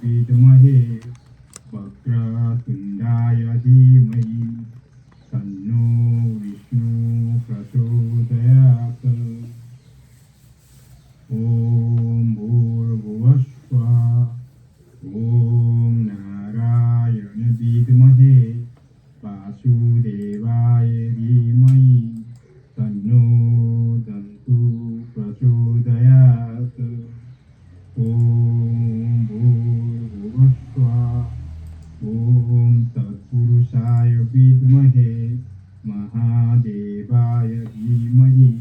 विद्महे वक्रतुण्डाय धीमहि तन्नो विष्णु प्रचोदयात्। ॐ भूर्भुवस्सुवः ॐ नारायण विद्महे वासुदेवाय धीमहि तन्नो दन्तु प्रचोदयात्। ॐ भूर्भुवस्सुवः ॐ तत्पुरुषाय विद्महे महादेवाय धीमहि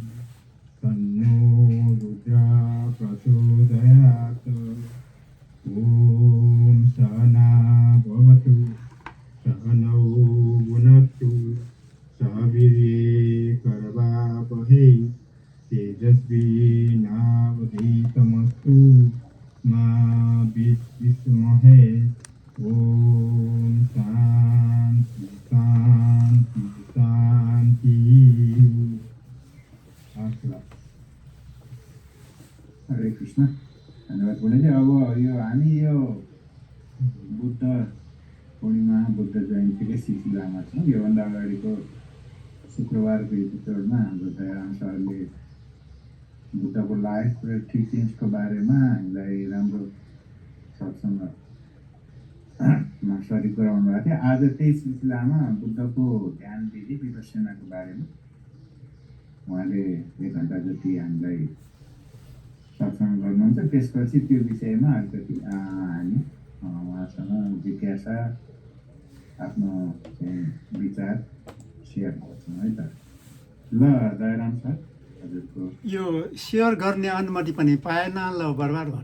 तन्नो रुद्रः प्रचोदयात्। ॐ सहना भवतु सहनौ भुनक्तु सह वीर्येकरवावहै तेजस्विनावधीतमस्तु मा विद्विषमहे। ॐ शान्ति शान्ति शान्तिः। हरे कृष्ण। धन्यवाद गुरुजी। अब यो हामी यो बुद्ध पूर्णिमा बुद्ध जयन्तीकै सिलसिलामा छौँ। योभन्दा अगाडिको शुक्रबारको एपिसोडमा हाम्रो दयाराम सरले बुद्धको लाइफ र टिचिङ्सको बारेमा हामीलाई राम्रो सत्सङ्गमा सरिक गराउनु भएको थियो। आज त्यही सिलसिलामा बुद्धको ध्यान विधि विपश्यनाको बारेमा उहाँले 1 घन्टा जति हामीलाई सत्सङ्ग गर्नुहुन्छ। त्यसपछि त्यो विषयमा अलिकति हामी उहाँसँग जिज्ञासा आफ्नो विचार सेयर गर्छौँ है त। ल दयाराम सर, हजुरको यो सेयर गर्ने अनुमति पनि पाएन। ल बर्बाद भयो।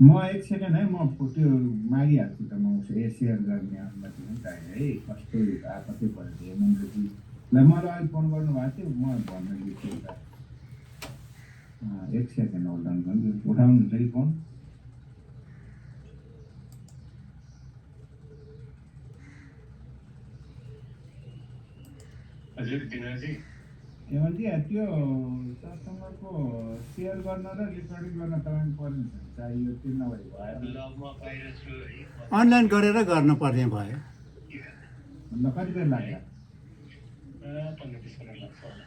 म 1 सेकेन्ड है, म त्यो मागिहाल्छु त। म सेयर गर्ने अनुमति पनि पाएँ है। कस्तो आपत्ति पऱ्यो हेमन्तजी। ल मलाई अहिले फोन गर्नुभएको थियो, म भन्न बिर्सेँ त। 1 सेकेन्ड होल्ड अन गर्नु, उठाउनुहुन्छ है फोन। हजुर दिनजी। हेमन्तजी, त्यो सत्सङ्गको सेयर गर्न र रेकर्डिङ गर्न तपाईँको पर्मिसन चाहियो, त्यो नभए भएन। अनलाइन गरेर गर्नुपर्ने भयो। ल कति बेर लाग्ला? 15-20 मिनट लाग्छ होला।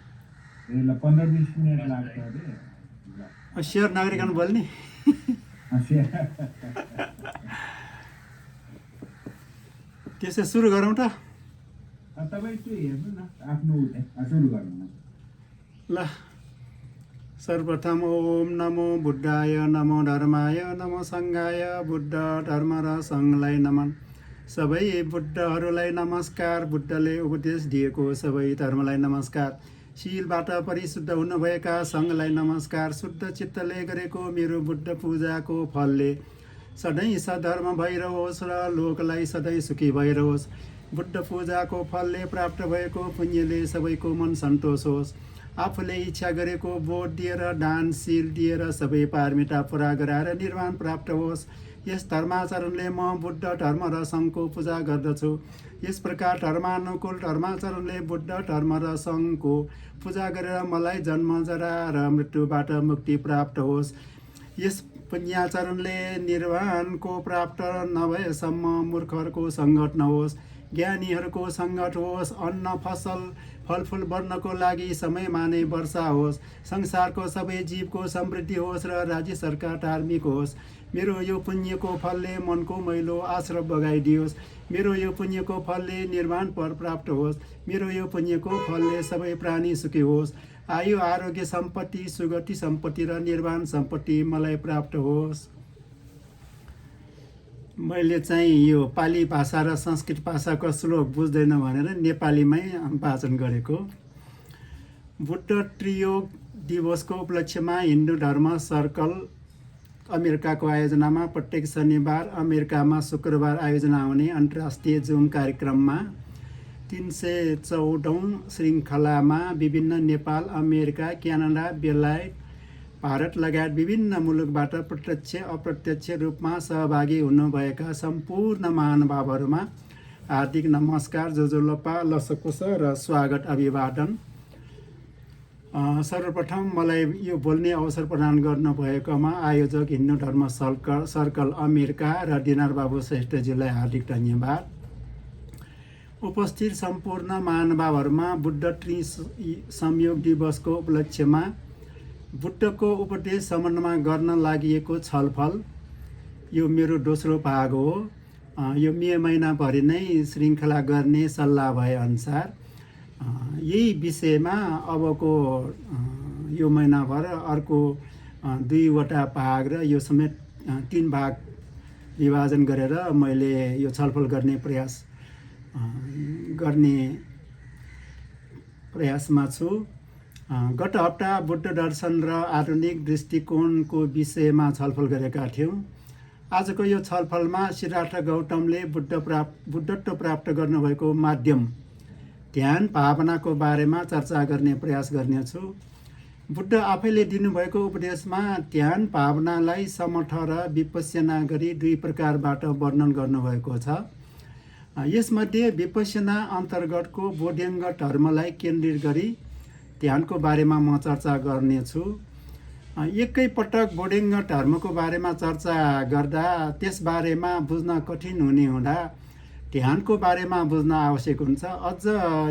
ए ल 15-20 मिनट लाग्छ अरे। ल सेयर नगरिकन बोल्ने। त्यसो सुरु गरौँ त। तपाईँ त्यो हेर्नु न, आफ्नो सुरु गर्नु न। ल सर्वप्रथम ओम नमो बुद्धाय नमो धर्माय नमो सङ्घाय। बुद्ध धर्म र सङ्घलाई नमन। सबै बुद्धहरूलाई नमस्कार। बुद्धले उपदेश दिएको सबै धर्मलाई नमस्कार। शीलबाट परिशुद्ध हुनुभएका सङ्घलाई नमस्कार। शुद्ध चित्तले गरेको मेरो बुद्ध पूजाको फलले सधैँ सधर्म भइरहोस् र लोकलाई सधैँ सुखी भइरहोस्। बुद्ध पूजाको फलले प्राप्त भएको पुण्यले सबैको मन सन्तोष होस्। आफूले इच्छा गरेको बोध दिएर दानशील दिएर सबै पारमिता पुरा गराएर निर्वाण प्राप्त होस्। यस धर्माचरणले म बुद्ध धर्म र सङ्घको पूजा गर्दछु। यस प्रकार धर्मानुकूल धर्माचरणले बुद्ध धर्म र सङ्घको पूजा गरेर मलाई जन्म जरा र मृत्युबाट मुक्ति प्राप्त होस्। यस पुण्याचरणले निर्वाणको प्राप्त नभएसम्म मूर्खहरूको सङ्गत नहोस्, ज्ञानीहरूको सङ्गत होस्। अन्न फसल फलफुल बढ्नको लागि समयमा नै वर्षा होस्। संसारको सबै जीवको समृद्धि होस् र राज्य सरकार धार्मिक होस्। मेरो यो पुण्यको फलले मनको मैलो आश्रय बगाइदियोस्। मेरो यो पुण्यको फलले निर्वाण पर प्राप्त होस्। मेरो यो पुण्यको फलले सबै प्राणी सुखी होस्। आयु आरोग्य सम्पत्ति सुगति सम्पत्ति र निर्वाण सम्पत्ति मलाई प्राप्त होस्। मैले चाहिँ यो पाली भाषा र संस्कृत भाषाको श्लोक बुझ्दैन भनेर नेपालीमै वाचन गरेको। बुद्ध त्रियोग दिवसको उपलक्ष्यमा हिन्दू धर्म सर्कल अमेरिकाको आयोजनामा प्रत्येक शनिबार अमेरिकामा शुक्रबार आयोजना हुने अन्तर्राष्ट्रिय जुम कार्यक्रममा 314औं श्रृङ्खलामा विभिन्न नेपाल, अमेरिका, क्यानाडा, बेलायत, भारत लगायत विभिन्न मुलुकबाट प्रत्यक्ष अप्रत्यक्ष रूपमा सहभागी हुनुभएका सम्पूर्ण महानुभावहरूमा हार्दिक नमस्कार, जोजोलपा, लसकुस र स्वागत अभिवादन। सर्वप्रथम मलाई यो बोल्ने अवसर प्रदान गर्नुभएकोमा आयोजक हिन्दू धर्म सर्कल अमेरिका र दिनार बाबु श्रेष्ठजीलाई हार्दिक धन्यवाद। उपस्थित सम्पूर्ण महानुभावहरूमा बुद्ध संयोग दिवसको उपलक्ष्यमा बुद्धको उपदेश सम्बन्धमा गर्न लागि छलफल यो मेरो दोस्रो भाग हो। यो मे महिनाभरि नै श्रृङ्खला गर्ने सल्लाह भएअनुसार यही विषयमा अबको यो महिनाभर अर्को 2वटा भाग र यो समेत 3 भाग विभाजन गरेर मैले यो छलफल गर्ने प्रयासमा छु। गत हप्ता बुद्ध दर्शन र आधुनिक दृष्टिकोणको विषयमा छलफल गरेका थियौँ। आजको यो छलफलमा सिद्धार्थ गौतमले बुद्धत्व प्राप्त गर्नुभएको माध्यम ध्यान भावनाको बारेमा चर्चा गर्ने प्रयास गर्नेछु। बुद्ध आफैले दिनुभएको उपदेशमा ध्यान भावनालाई समर्थ र विपश्यना गरी 2 प्रकारबाट वर्णन गर्नुभएको छ। यसमध्ये विपश्यना अन्तर्गतको बोध्यङ्ग धर्मलाई केन्द्रित गरी ध्यानको बारेमा म चर्चा गर्नेछु। एकैपटक बोध्यङ्ग धर्मको बारेमा चर्चा गर्दा त्यसबारेमा बुझ्न कठिन हुने हुँदा ध्यानको बारेमा बुझ्न आवश्यक हुन्छ। अझ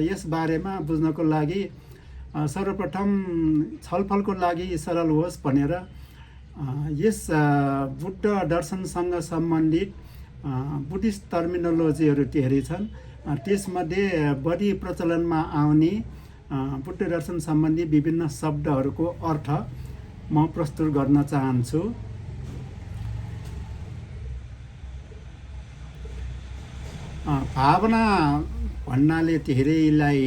यस बारेमा बुझ्नको लागि सर्वप्रथम छलफलको लागि सरल होस् भनेर यस बुद्ध दर्शनसँग सम्बन्धित बुद्धिस्ट टर्मिनोलोजीहरू धेरै छन्। त्यसमध्ये बढी प्रचलनमा आउने बुद्ध दर्शन सम्बन्धी विभिन्न शब्दहरूको अर्थ म प्रस्तुत गर्न चाहन्छु। भावना भन्नाले धेरैलाई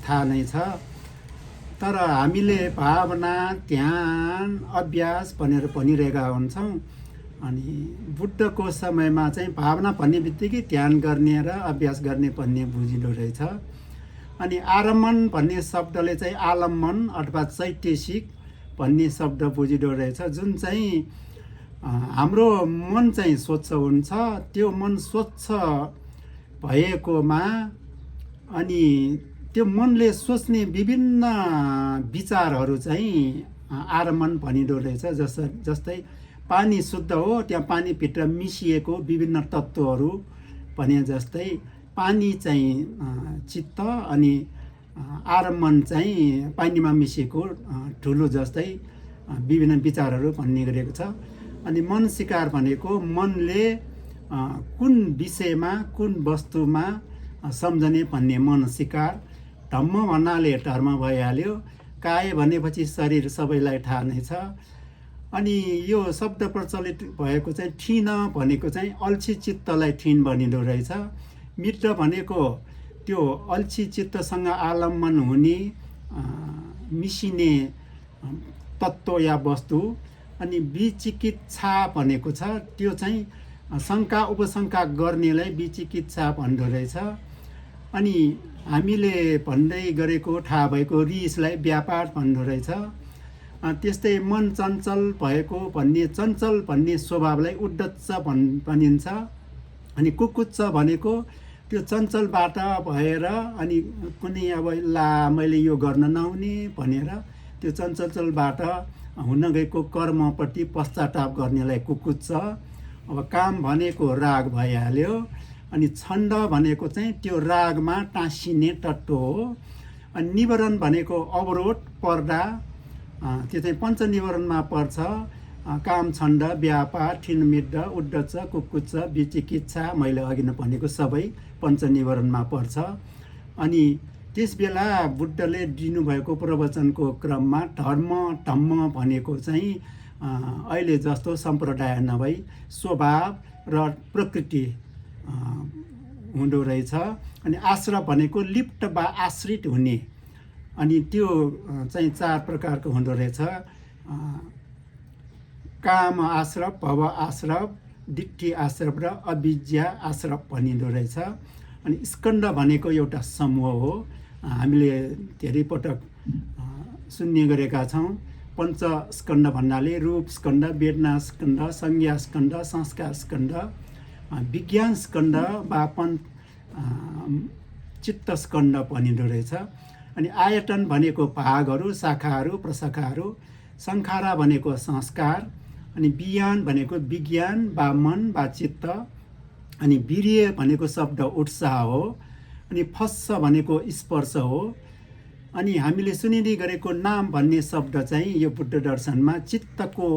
थाहा नै छ, तर हामीले भावना ध्यान अभ्यास भनेर भनिरहेका हुन्छौँ। अनि बुद्धको समयमा चाहिँ भावना भन्ने बित्तिकै ध्यान गर्ने र अभ्यास गर्ने भन्ने बुझिँदो रहेछ। अनि आरम्भन भन्ने शब्दले चाहिँ आलम्बन अथवा चैतसिक भन्ने शब्द बुझिँदो रहेछ, जुन चाहिँ हाम्रो मन चाहिँ स्वच्छ हुन्छ। त्यो मन स्वच्छ भएकोमा अनि त्यो मनले सोच्ने विभिन्न विचारहरू चाहिँ आरम्भन भनिँदो रहेछ। जस्तै पानी शुद्ध हो, त्यहाँ पानीभित्र मिसिएको विभिन्न तत्त्वहरू भने जस्तै पानी चाहिँ चित्त अनि आरम्भन चाहिँ पानीमा मिसिएको ठुलो जस्तै विभिन्न विचारहरू भन्ने गरेको छ। अनि मन सिकार भनेको मनले कुन विषयमा कुन वस्तुमा सम्झने भन्ने मन सिकार। धम्म भन्नाले धर्म भइहाल्यो। काय भनेपछि शरीर सबैलाई थाहा नै छ। अनि यो शब्द प्रचलित भएको चाहिँ ठिन भनेको चाहिँ अल्छी चित्तलाई ठिन भनिँदो रहेछ। मित्र भनेको त्यो अल्छी चित्तसँग आलम्बन हुने मिसिने तत्त्व या वस्तु। अनि विचिकित्सा भनेको छ त्यो चाहिँ शङ्का उपशङ्का गर्नेलाई विचिकित्सा भन्दो रहेछ। अनि हामीले भन्दै गरेको थाहा भएको रिसलाई व्यापार भन्दो रहेछ। त्यस्तै मन चञ्चल भएको भन्ने चञ्चल भन्ने स्वभावलाई उद्धत्त भनिन्छ। अनि कुकुच्च भनेको त्यो चञ्चलबाट भएर अनि कुनै अब मैले यो गर्न नहुने भनेर त्यो चञ्चलबाट हुन गएको कर्मप्रति पश्चाताप गर्नेलाई कुकुच्च। अब काम भनेको राग भइहाल्यो। अनि छन्द भनेको चाहिँ त्यो रागमा टाँसिने तत्त्व हो। अनि निवारण भनेको अवरोध पर्दा त्यो चाहिँ पञ्चनिवारणमा पर्छ। काम छन्द व्यापार ठिनमिद्ध उद्धत्त कुकुच्च विचिकित्सा मैले अघि नै भनेको सबै पञ्चनिवारणमा पर्छ। अनि त्यस बेला बुद्धले दिनुभएको प्रवचनको क्रममा धम्म भनेको चाहिँ अहिले जस्तो सम्प्रदाय नभई स्वभाव र प्रकृति हुँदो रहेछ। अनि आश्रय भनेको लिप्त वा आश्रित हुने। अनि त्यो चाहिँ 4 प्रकारको हुँदो रहेछ। काम आश्रय, भव आश्रय, दिट्ठी आश्रय र अविद्या आश्रय भनिँदो रहेछ। अनि स्कन्द भनेको एउटा समूह हो। हामीले धेरै पटक सुन्ने गरेका छौँ। पञ्चस्कन्द भन्नाले रूप स्कन्द, वेदना स्कन्द, संज्ञा स्कन्द, संस्कार स्कन्द, विज्ञान स्कन्द वा चित्त स्कन्द भनिँदो रहेछ। अनि आयतन भनेको भागहरू, शाखाहरू, प्रशाखाहरू, संखारा भनेको संस्कार, अनि विज्ञान भनेको विज्ञान वा मन वा चित्त, अनि वीर्य भनेको शब्द उत्साह हो, अनि फस्स भनेको स्पर्श हो, अनि हामीले सुनिने गरेको नाम भन्ने शब्द चाहिँ यो बुद्ध दर्शनमा चित्तको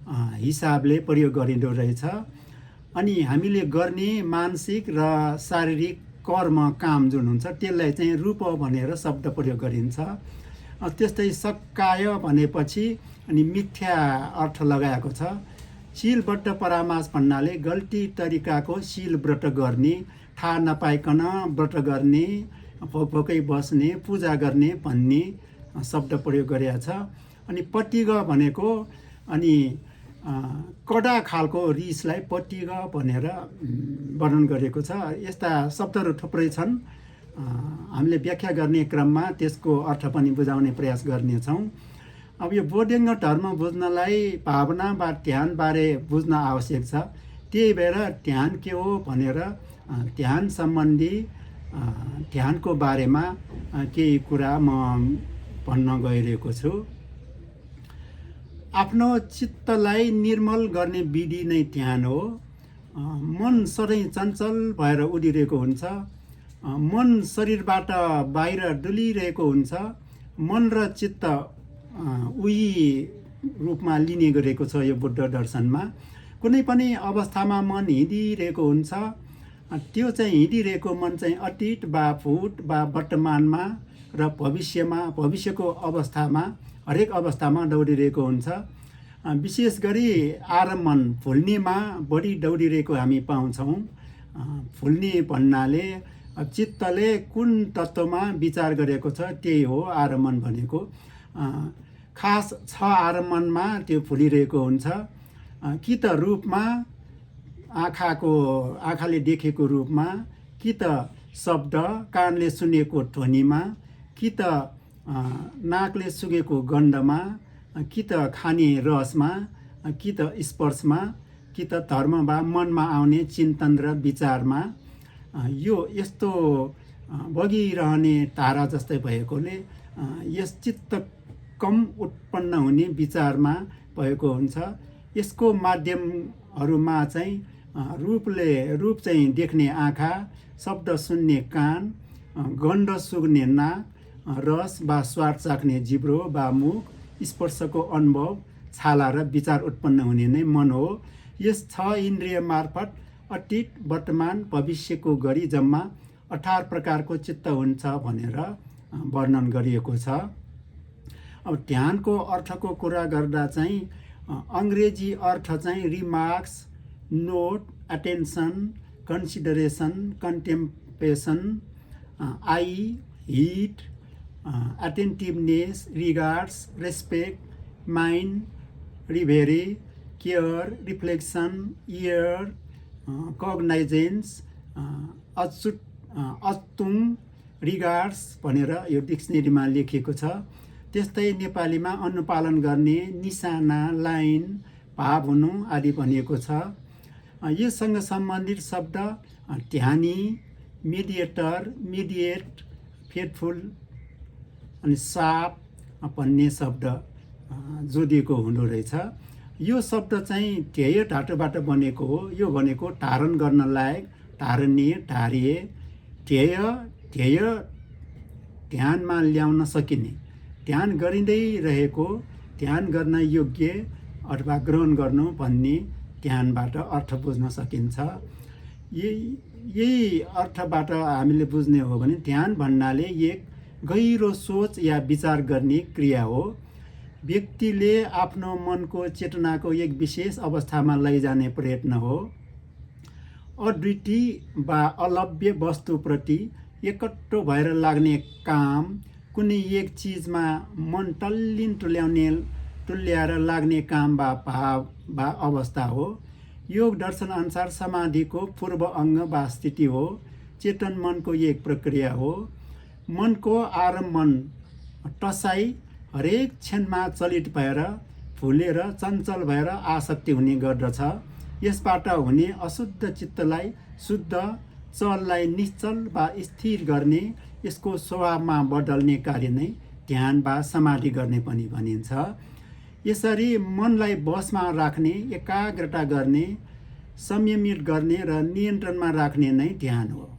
हिसाबले प्रयोग गरिँदो रहेछ। अनि हामीले गर्ने मानसिक र शारीरिक कर्म काम जुन हुन्छ त्यसलाई चाहिँ रूप भनेर शब्द प्रयोग गरिन्छ। त्यस्तै सक्काय भनेपछि अनि मिथ्या अर्थ लगाएको छ। शीलबद्ध परामास भन्नाले गल्ती तरिकाको शील व्रत गर्ने, थाहा नपाइकन व्रत गर्ने, भोकै बस्ने, पूजा गर्ने भन्ने शब्द प्रयोग गरेको छ। अनि पटिग भनेको अनि कडा खालको रिसलाई पटिग भनेर वर्णन गरेको छ। यस्ता शब्दहरू थुप्रै छन्। हामीले व्याख्या गर्ने क्रममा त्यसको अर्थ पनि बुझाउने प्रयास गर्नेछौँ। अब यो बोधिङ्ग धर्म बुझ्नलाई भावना वा ध्यानबारे बुझ्न आवश्यक छ। त्यही भएर ध्यान के हो भनेर ध्यान सम्बन्धी ध्यानको बारेमा केही कुरा म भन्न गइरहेको छु। आफ्नो चित्तलाई निर्मल गर्ने विधि नै ध्यान हो। मन सधैँ चञ्चल भएर उडिरहेको हुन्छ। मन शरीरबाट बाहिर डुलिरहेको हुन्छ। मन र चित्त उही रूपमा लिने गरेको छ यो बुद्ध दर्शनमा। कुनै पनि अवस्थामा मन हिँडिरहेको हुन्छ। त्यो चाहिँ हिँडिरहेको मन चाहिँ अतीत वा भूत वा वर्तमानमा र भविष्यमा, भविष्यको अवस्थामा, हरेक अवस्थामा दौडिरहेको हुन्छ। विशेष गरी आरम्भन भुल्नेमा बढी दौडिरहेको हामी पाउँछौँ। भुल्ने भन्नाले चित्तले कुन तत्त्वमा विचार गरेको छ त्यही हो आरम्भन भनेको। खास छ आरम्भनमा त्यो भुलिरहेको हुन्छ। कि त रूपमा, आँखाले देखेको रूपमा, कि त शब्द, कानले सुनेको ध्वनिमा, कि त नाकले सुँगेको गन्धमा, कि त खाने रसमा, कि त स्पर्शमा, कि त धर्म वा मनमा आउने चिन्तन र विचारमा। यो यस्तो बगिरहने धारा जस्तै भएकोले यस चित्त कम उत्पन्न हुने विचारमा भएको हुन्छ। यसको माध्यमहरूमा चाहिँ रूप चाहिँ देख्ने आँखा, शब्द सुन्ने कान, गन्ध सुँघ्ने नाक, रस वा स्वाद चाख्ने जिब्रो वा मुख, स्पर्शको अनुभव, छाला र विचार उत्पन्न हुने नै मन हो। यस 6 इन्द्रिय मार्फत अतीत, वर्तमान, भविष्यको गरी जम्मा 18 प्रकारको चित्त हुन्छ भनेर वर्णन गरिएको छ। अब ध्यानको अर्थको कुरा गर्दा चाहिँ अङ्ग्रेजी अर्थ चाहिँ remarks, note, attention, consideration, contemplation, eye, heed, attentiveness, regards, respect, mind, reverie, care, reflection, ear, cognizance, अचुङ, रिगार्ड्स भनेर यो डिक्सनेरीमा लेखिएको छ। त्यस्तै नेपालीमा अनुपालन गर्ने, निशाना, लाइन, भाव हुनु आदि भनिएको छ। यससँग सम्बन्धित शब्द ध्यानी, मेडिएटर, मिडिएट, फेथफुल अनि साप भन्ने शब्द जोडिएको हुँदो रहेछ। यो शब्द चाहिँ ध्येय धातुबाट बनेको हो। यो भनेको धारण गर्न लायक, धारणीय, धार्य, ध्येय ध्यानमा ल्याउन सकिने, ध्यान गरिँदै रहेको, ध्यान गर्न योग्य अथवा ग्रहण गर्नु भन्ने ध्यानबाट अर्थ बुझ्न सकिन्छ। यही अर्थबाट हामीले बुझ्ने हो भने ध्यान भन्नाले एक गहिरो सोच या विचार गर्ने क्रिया हो। व्यक्तिले आफ्नो मनको चेतनाको एक विशेष अवस्थामा लैजाने प्रयत्न हो। अद्वितीय वा अलभ्य वस्तुप्रति एकट्ठो भएर लाग्ने काम, कुनै एक चिजमा मन तुल्याएर लाग्ने काम वा भाव वा अवस्था हो। योग दर्शन अनुसार समाधिको पूर्व अङ्ग वा स्थिति हो। चेतन मनको एक प्रक्रिया हो। मनको आरम्भन टसाई हरेक क्षणमा चलित भएर, भुलेर, चञ्चल भएर आसक्ति हुने गर्दछ। यसबाट हुने अशुद्ध चित्तलाई शुद्ध, चललाई निश्चल वा स्थिर गर्ने यसको स्वभावमा बदल्ने कार्य नै ध्यान वा समाधि गर्ने पनि भनिन्छ। यसरी मनलाई बसमा राख्ने, एकाग्रता गर्ने, संयमित गर्ने र नियन्त्रणमा राख्ने नै ध्यान हो।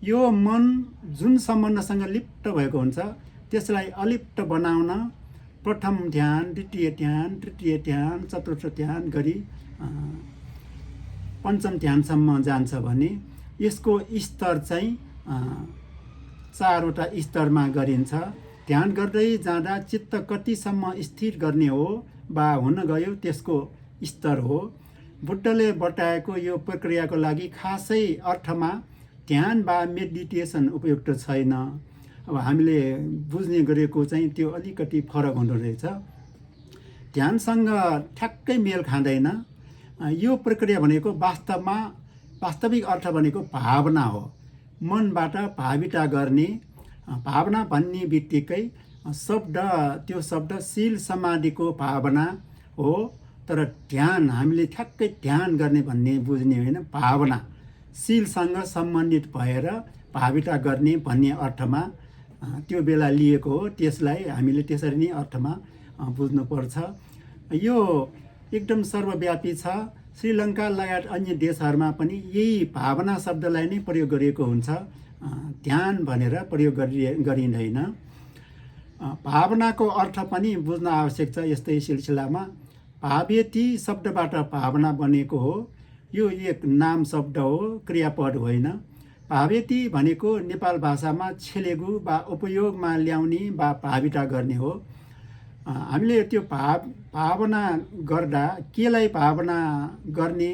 यो मन जुन सम्बन्धसँग लिप्त भएको हुन्छ त्यसलाई अलिप्त बनाउन प्रथम ध्यान, द्वितीय ध्यान, तृतीय ध्यान, चतुर्थ ध्यान गरी पञ्चम ध्यानसम्म जान्छ भने यसको स्तर चाहिँ 4वटा स्तरमा गरिन्छ। ध्यान गर्दै जाँदा चित्त कतिसम्म स्थिर गर्ने हो वा हुन गयो त्यसको स्तर हो। बुद्धले बताएको यो प्रक्रियाको लागि खासै अर्थमा ध्यान वा मेडिटेसन उपयुक्त छैन। अब हामीले बुझ्ने गरेको चाहिँ त्यो अलिकति फरक हुँदो रहेछ। ध्यानसँग ठ्याक्कै मेल खाँदैन। यो प्रक्रिया भनेको वास्तविक अर्थ भनेको भावना हो। मनबाट भाविता गर्ने। भावना भन्ने बित्तिकै त्यो शब्द शील समाधिको भावना हो। तर ध्यान हामीले ठ्याक्कै ध्यान गर्ने भन्ने बुझ्ने होइन, भावना शीलसँग सम्बन्धित भएर भाविता गर्ने भन्ने अर्थमा त्यो बेला लिएको हो। त्यसलाई हामीले त्यसरी नै अर्थमा बुझ्नुपर्छ। यो एकदम सर्वव्यापी छ। श्रीलङ्का लगायत अन्य देशहरूमा पनि यही भावना शब्दलाई नै प्रयोग गरिएको हुन्छ, ध्यान भनेर प्रयोग गरिँदैन। भावनाको अर्थ पनि बुझ्न आवश्यक छ। यस्तै सिलसिलामा भावेति शब्दबाट भावना बनेको हो। यो एक नाम शब्द हो, क्रियापद होइन। भावेति भनेको नेपाल भाषामा छेलेगु वा उपयोगमा ल्याउने वा भाविता गर्ने हो। हामीले त्यो भावना गर्दा केलाई भावना गर्ने,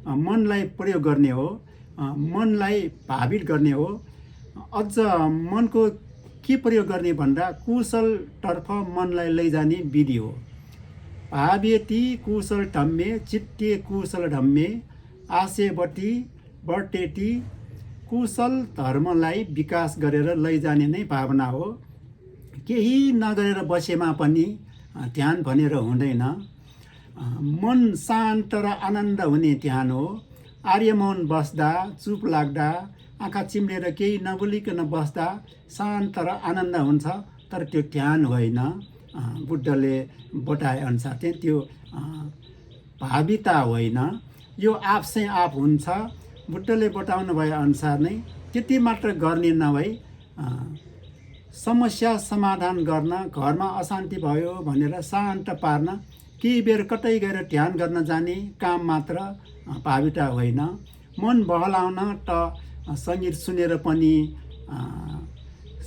मनलाई प्रयोग गर्ने हो, मनलाई भावित गर्ने हो। अझ मनको के प्रयोग गर्ने भन्दा कुशलतर्फ मनलाई लैजाने विधि हो। भावेति कुशल धम्मे चित्ते कुशल धम्मे आसेवती वर्तेति। कुशल धर्मलाई विकास गरेर लैजाने नै भावना हो। केही नगरेर बसेमा पनि ध्यान भनेर हुँदैन। मन शान्त र आनन्द हुने ध्यान हो। आर्यमौन बस्दा, चुप लाग्दा, आँखा चिम्लेर केही नबोलिकन बस्दा शान्त र आनन्द हुन्छ। तर त्यो ध्यान होइन। बुद्धले बताए अनुसार चाहिँ त्यो भाविता होइन, यो आफै आफ हुन्छ। बुद्धले बताउनु भए अनुसार नै त्यति मात्र गर्ने नभई समस्या समाधान गर्न, घरमा अशान्ति भयो भनेर शान्त पार्न केही बेर कतै गएर ध्यान गर्न जाने काम मात्र भाविता होइन। मन बहलाउन त सङ्गीत सुनेर पनि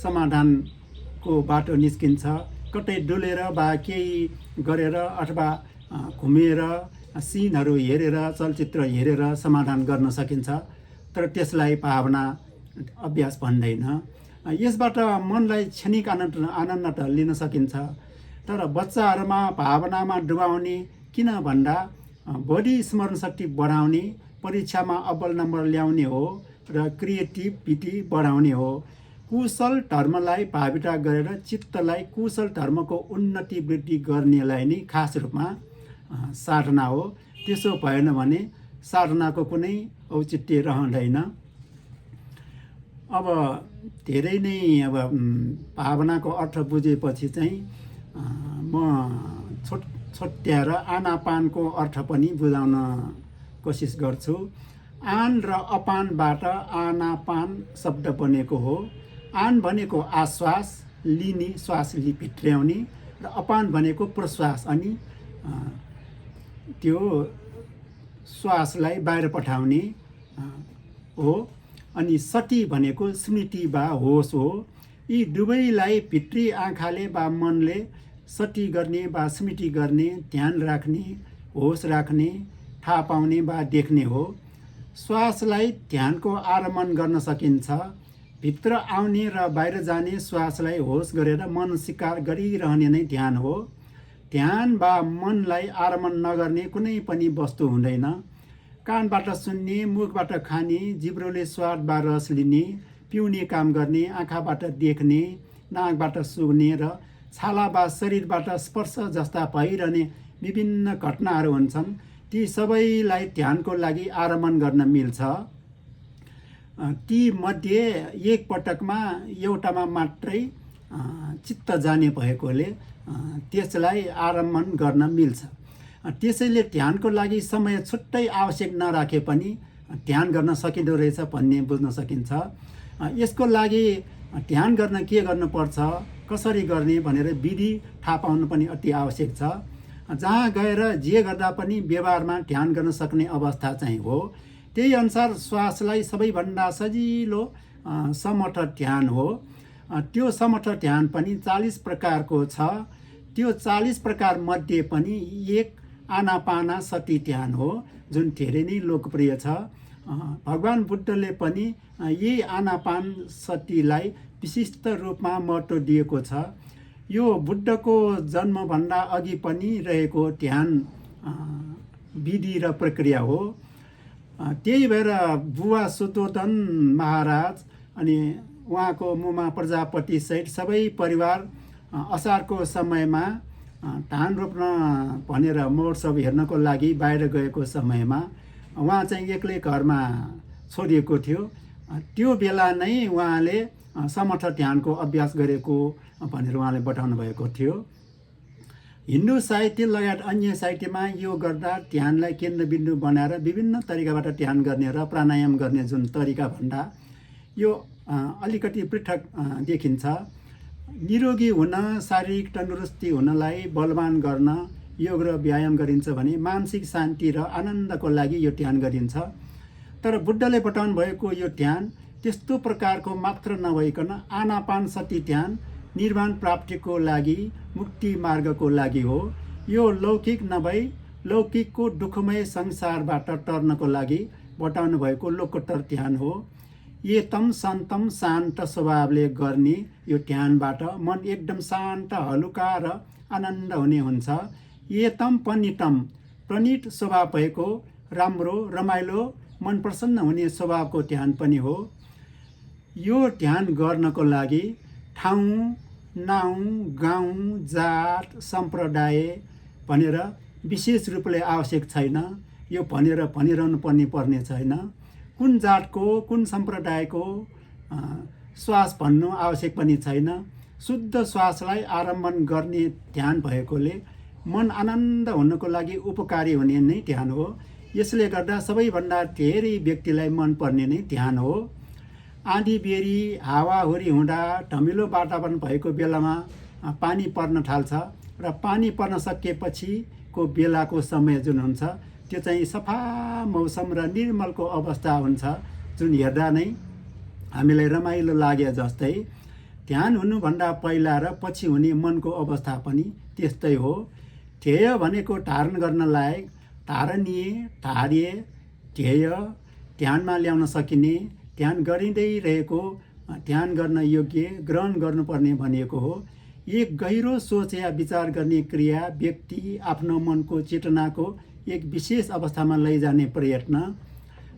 समाधानको बाटो निस्किन्छ। कतै डुलेर वा केही गरेर अथवा घुमेर सिनहरू हेरेर, चलचित्र हेरेर समाधान गर्न सकिन्छ। तर त्यसलाई भावना अभ्यास भन्दैन। यसबाट मनलाई क्षणिक आनन्द त लिन सकिन्छ। तर बच्चाहरूमा भावनामा डुबाउने किन भन्दा बढी स्मरण शक्ति बढाउने, परीक्षामा अब्बल नम्बर ल्याउने हो र क्रिएटिभिटी बढाउने हो। कुशल धर्मलाई भाविता गरेर चित्तलाई कुशल धर्मको उन्नति वृद्धि गर्नेलाई नै खास रूपमा साधना हो। त्यसो भएन भने साधनाको कुनै औचित्य रहँदैन। अब धेरै नै भावनाको अर्थ बुझेपछि चाहिँ म छोट्याएर आनापानको अर्थ पनि बुझाउन कोसिस गर्छु। आन र अपानबाट आनापान शब्द बनेको हो। आन भनेको आश्वास लिने, श्वास भित्र्याउने, र अपान भनेको प्रश्वास अनि त्यो श्वासलाई बाहिर पठाउने हो। अनि सति भनेको स्मृति वा होस हो। यी दुवैलाई भित्री आँखाले वा मनले सति गर्ने वा स्मृति गर्ने, ध्यान राख्ने, होस राख्ने, थाहा पाउने वा देख्ने हो। श्वासलाई ध्यानको आरम्भन गर्न सकिन्छ। भित्र आउने र बाहिर जाने श्वासलाई होस गरेर मन स्वीकार गरिरहने नै ध्यान हो। ध्यान वा मनलाई आरम्भन नगर्ने कुनै पनि वस्तु हुँदैन। कानबाट सुन्ने, मुखबाट खाने, जिब्रोले स्वाद वा रस लिने, पिउने काम गर्ने, आँखाबाट देख्ने, नाकबाट सुँघ्ने र छाला वा शरीरबाट स्पर्श जस्ता भइरहने विभिन्न घटनाहरू हुन्छन्। ती सबैलाई ध्यानको लागि आरम्भन गर्न मिल्छ। ती मध्ये एक पटकमा एउटामा मात्रै चित्त जाने भएकोले त्यसलाई आरम्भन गर्न मिल्छ। त्यसैले ध्यानको लागि समय छुट्टै आवश्यक नराखे पनि ध्यान गर्न सकिँदो रहेछ भन्ने बुझ्न सकिन्छ। यसको लागि ध्यान गर्न के गर्नुपर्छ, कसरी गर्ने भनेर विधि थाहा पाउनु पनि अति आवश्यक छ। जहाँ गएर जे गर्दा पनि व्यवहारमा ध्यान गर्न सक्ने अवस्था चाहिँ हो। त्यही अनुसार श्वासलाई सबैभन्दा सजिलो समर्थ ध्यान हो। त्यो समर्थ ध्यान पनि 40 प्रकारको छ। त्यो 40 प्रकार मध्ये पनि एक आनापानसति ध्यान हो, जुन धेरै नै लोकप्रिय छ। भगवान बुद्धले पनि यही आनापानसतिलाई विशिष्ट रूपमा महत्त्व दिएको छ। यो बुद्धको जन्मभन्दा अघि पनि रहेको ध्यान विधि र प्रक्रिया हो। त्यही भएर बुवा शुद्धोधन महाराज अनि उहाँको मुमा प्रजापति सहित सबै परिवार असारको समयमा धान रोप्न भनेर महोत्सव हेर्नको लागि बाहिर गएको समयमा उहाँ चाहिँ एक्लै घरमा छोडिएको थियो। त्यो बेला नै उहाँले समर्थ ध्यानको अभ्यास गरेको भनेर उहाँले बताउनु भएको थियो। हिन्दू साहित्य लगायत अन्य साहित्यमा यो गर्दा ध्यानलाई केन्द्रबिन्दु बनाएर विभिन्न तरिकाबाट ध्यान गर्ने र प्राणायाम गर्ने जुन तरिका भन्दा यो अलिकति पृथक देखिन्छ। निरोगी हुन, शारीरिक तन्दुरुस्ती हुनलाई बलवान गर्न योग र व्यायाम गरिन्छ भने मानसिक शान्ति र आनन्दको लागि यो ध्यान गरिन्छ। तर बुद्धले बताउनु भएको यो ध्यान त्यस्तो प्रकारको मात्र नभइकन आनापानसति ध्यान निर्वाण प्राप्तिको लागि, मुक्ति मार्गको लागि हो। यो लौकिक नभई लौकिकको दुःखमय संसारबाट टर्नको लागि बताउनु भएको लोकोत्तर ध्यान हो। एतम सन्तम शान्त स्वभावले गर्ने यो ध्यानबाट मन एकदम शान्त, हलुका र आनन्द हुने हुन्छ। एतम पनितम प्रणीत स्वभाव भएको राम्रो, रमाइलो, मन प्रसन्न हुने स्वभावको ध्यान पनि हो। यो ध्यान गर्नको लागि ठाउँ, नाउँ, गाउँ, जात, सम्प्रदाय भनेर विशेष रूपले आवश्यक छैन। यो भनेर भनिरहनु पर्ने छैन। कुन जातको, कुन सम्प्रदायको श्वास भन्नु आवश्यक पनि छैन। शुद्ध श्वासलाई आरम्भन गर्ने ध्यान भएकोले मन आनन्द हुनको लागि उपकारी हुने नै ध्यान हो। यसले गर्दा सबैभन्दा धेरै व्यक्तिलाई मनपर्ने नै ध्यान हो। आँधी बेरी, हावाहुरी हुँदा, धमिलो वातावरण भएको बेलामा पानी पर्न थाल्छ र पानी पर्न सकेपछिको बेलाको समय जुन हुन्छ त्यो चाहिँ सफा मौसम र निर्मलको अवस्था हुन्छ, जुन हेर्दा नै हामीलाई रमाइलो लागे जस्तै। ध्यान हुनुभन्दा पहिला र पछि हुने मनको अवस्था पनि त्यस्तै हो। ध्येय भनेको धारण गर्न लायक, धारणीय, धार्य, ध्येय, ध्यानमा ल्याउन सकिने, ध्यान गरिँदै रहेको, ध्यान गर्न योग्य, ग्रहण गर्नुपर्ने भनिएको हो। एक गहिरो सोच या विचार गर्ने क्रिया व्यक्ति आफ्नो मनको चेतनाको एक विशेष अवस्थामा लैजाने प्रयत्न,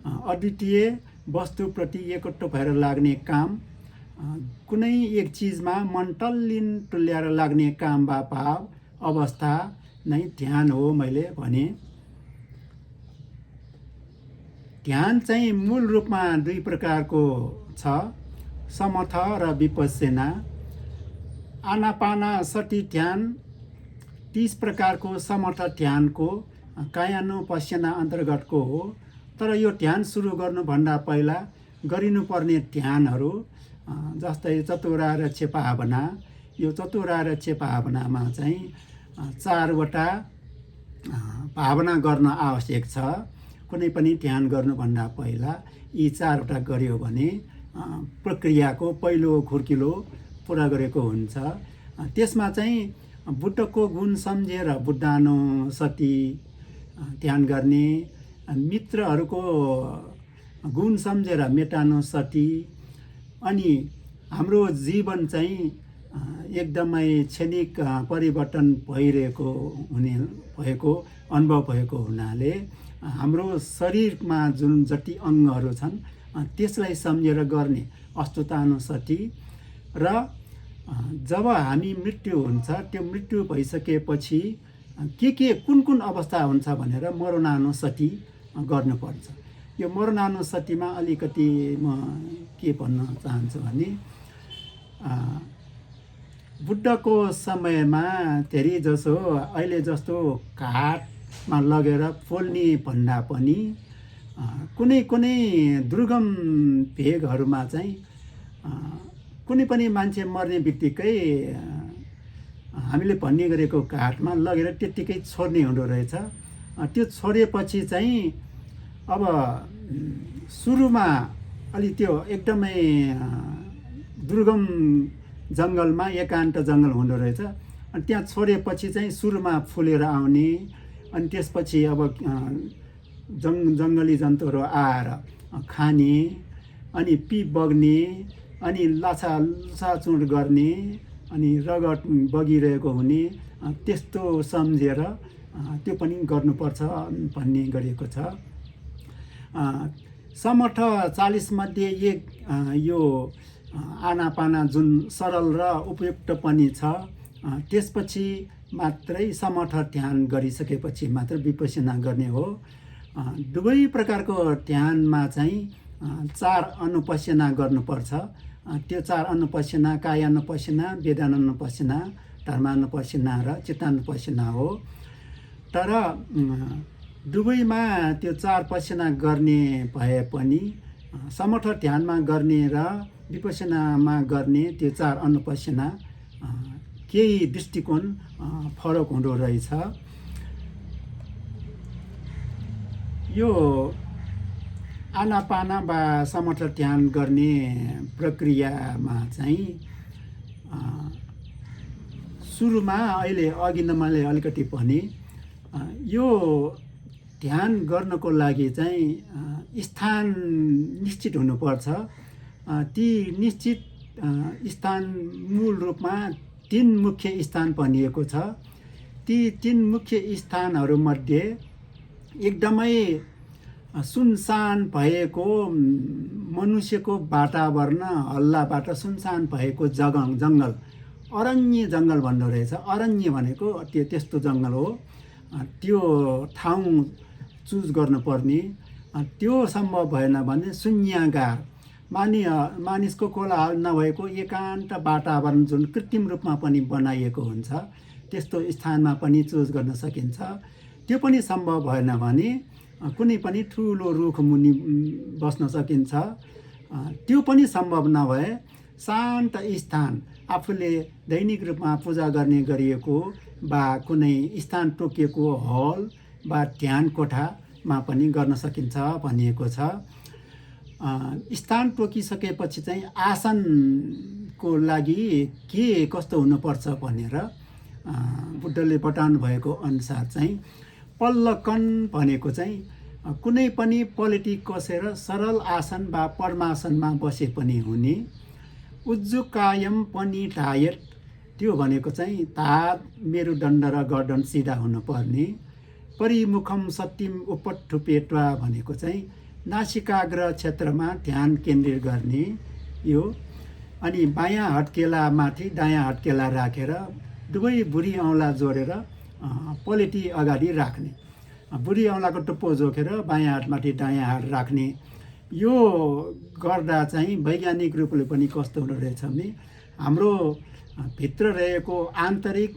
अद्वितीय वस्तुप्रति एकट्ठो भएर लाग्ने काम, कुनै एक चिजमा मन तल्लीन तुल्याएर लाग्ने काम वा भाव अवस्था नै ध्यान हो मैले भने। ध्यान चाहिँ मूल रूपमा 2 प्रकारको छ, समथ र विपस्यना। आनापानसति ध्यान 30 प्रकारको समर्थ ध्यानको कायानुपस्यना अन्तर्गतको हो। तर यो ध्यान सुरु गर्नुभन्दा पहिला गरिनुपर्ने ध्यानहरू जस्तै चतुरार्य भावना। यो चतुरार्य भावनामा चाहिँ 4वटा भावना गर्न आवश्यक छ। कुनै पनि ध्यान गर्नुभन्दा पहिला यी 4वटा गर्यो भने प्रक्रियाको पहिलो खुर्किलो पुरा गरेको हुन्छ। त्यसमा चाहिँ बुद्धको गुण सम्झेर बुद्धानुसति ध्यान गर्ने, मित्रहरूको गुण सम्झेर मेटानुसति, अनि हाम्रो जीवन चाहिँ एकदमै क्षणिक परिवर्तन भएको अनुभव भएको हुनाले हाम्रो शरीरमा जुन जति अङ्गहरू छन् त्यसलाई सम्झेर गर्ने अस्तुतानुसति र जब हामी मृत्यु हुन्छ त्यो मृत्यु भइसकेपछि के कुन अवस्था हुन्छ भनेर मरणानुसति गर्नुपर्छ। यो मरणानुसतिमा अलिकति म के भन्न चाहन्छु भने बुद्धको समयमा धेरै जसो अहिले जस्तो घाटमा लगेर पोल्ने भन्दा पनि कुनै कुनै दुर्गम भेगहरूमा चाहिँ कुनै पनि मान्छे मर्ने बित्तिकै हामीले भन्ने गरेको घाटमा लगेर त्यत्तिकै छोड्ने हुँदो रहेछ। त्यो छोडेपछि चाहिँ अब सुरुमा अलि त्यो एकदमै दुर्गम जङ्गलमा एकान्त जङ्गल हुँदो रहेछ। अनि त्यहाँ छोडेपछि चाहिँ सुरुमा फुलेर आउने, अनि त्यसपछि अब जङ्गली जन्तुहरू आएर खाने, अनि पिप बग्ने, अनि लाछाचुँड गर्ने, अनि रगत बगिरहेको हुने, त्यस्तो सम्झेर त्यो पनि गर्नुपर्छ भन्ने गरिएको छ। समर्थ 40 मध्ये एक यो आनापाना जुन सरल र उपयुक्त पनि छ, त्यसपछि मात्रै समर्थ ध्यान गरिसकेपछि मात्र विपश्यना गर्ने हो। दुवै प्रकारको ध्यानमा चाहिँ 4 अनुपश्यना गर्नुपर्छ। त्यो 4 अनुपश्यना कायानुपश्यना, वेदानुपश्यना, धर्मानुपश्यना र चित्तानुपश्यना हो। तर दुवैमा त्यो 4 पश्यना गर्ने भए पनि समर्थ ध्यानमा गर्ने र विपश्यनामा गर्ने त्यो 4 अनुपश्यना केही दृष्टिकोण फरक हुँदो रहेछ। यो आनापाना वा समर्थ ध्यान गर्ने प्रक्रियामा चाहिँ सुरुमा अहिले अघि नै मैले अलिकति भने यो ध्यान गर्नको लागि चाहिँ स्थान निश्चित हुनुपर्छ। ती निश्चित स्थान मूल रूपमा 3 मुख्य स्थान भनिएको छ। ती 3 मुख्य स्थानहरूमध्ये एकदमै सुनसान भएको मनुष्यको वातावरण हल्लाबाट सुनसान भएको जङ्गल, अरण्य जङ्गल भन्दो रहेछ। अरण्य भनेको त्यस्तो जङ्गल हो। त्यो ठाउँ चुज गर्नुपर्ने। त्यो सम्भव भएन भने शून्यागार, मानिसको कोलाहल नभएको एकान्त वातावरण जुन कृत्रिम रूपमा पनि बनाइएको हुन्छ, त्यस्तो स्थानमा पनि चुज गर्न सकिन्छ। त्यो पनि सम्भव भएन भने कुनै पनि ठुलो रुख मुनि बस्न सकिन्छ। त्यो पनि सम्भव नभए शान्त स्थान, आफूले दैनिक रूपमा पूजा गर्ने गरिएको वा कुनै स्थान तोकिएको हल वा ध्यान कोठामा पनि गर्न सकिन्छ भनिएको छ। स्थान तोकिसकेपछि चाहिँ आसनको लागि के कस्तो हुनुपर्छ भनेर बुद्धले बताउनु भएको अनुसार चाहिँ पल्लकन भनेको चाहिँ कुनै पनि पलेटी कसेर सरल आसन वा पद्मासनमा बसे पनि हुने। उज्जुकायम पनि ढायत, त्यो भनेको चाहिँ तार, मेरुदण्ड र गर्दन सिधा हुनुपर्ने। परिमुखम सत्यम उपठुपेट्वा भनेको चाहिँ नासिकाग्र क्षेत्रमा ध्यान केन्द्रित गर्ने यो। अनि बायाँ हत्केलामाथि दायाँ हत्केला राखेर दुवै बुढी औँला जोडेर पलेटी अगाडि राख्ने। बुढी औँलाको टुप्पो जोखेर बायाँ हातमाथि दायाँ हात राख्ने। यो गर्दा चाहिँ वैज्ञानिक रूपले पनि कस्तो हुँदो रहेछ भने हाम्रो भित्र रहेको आन्तरिक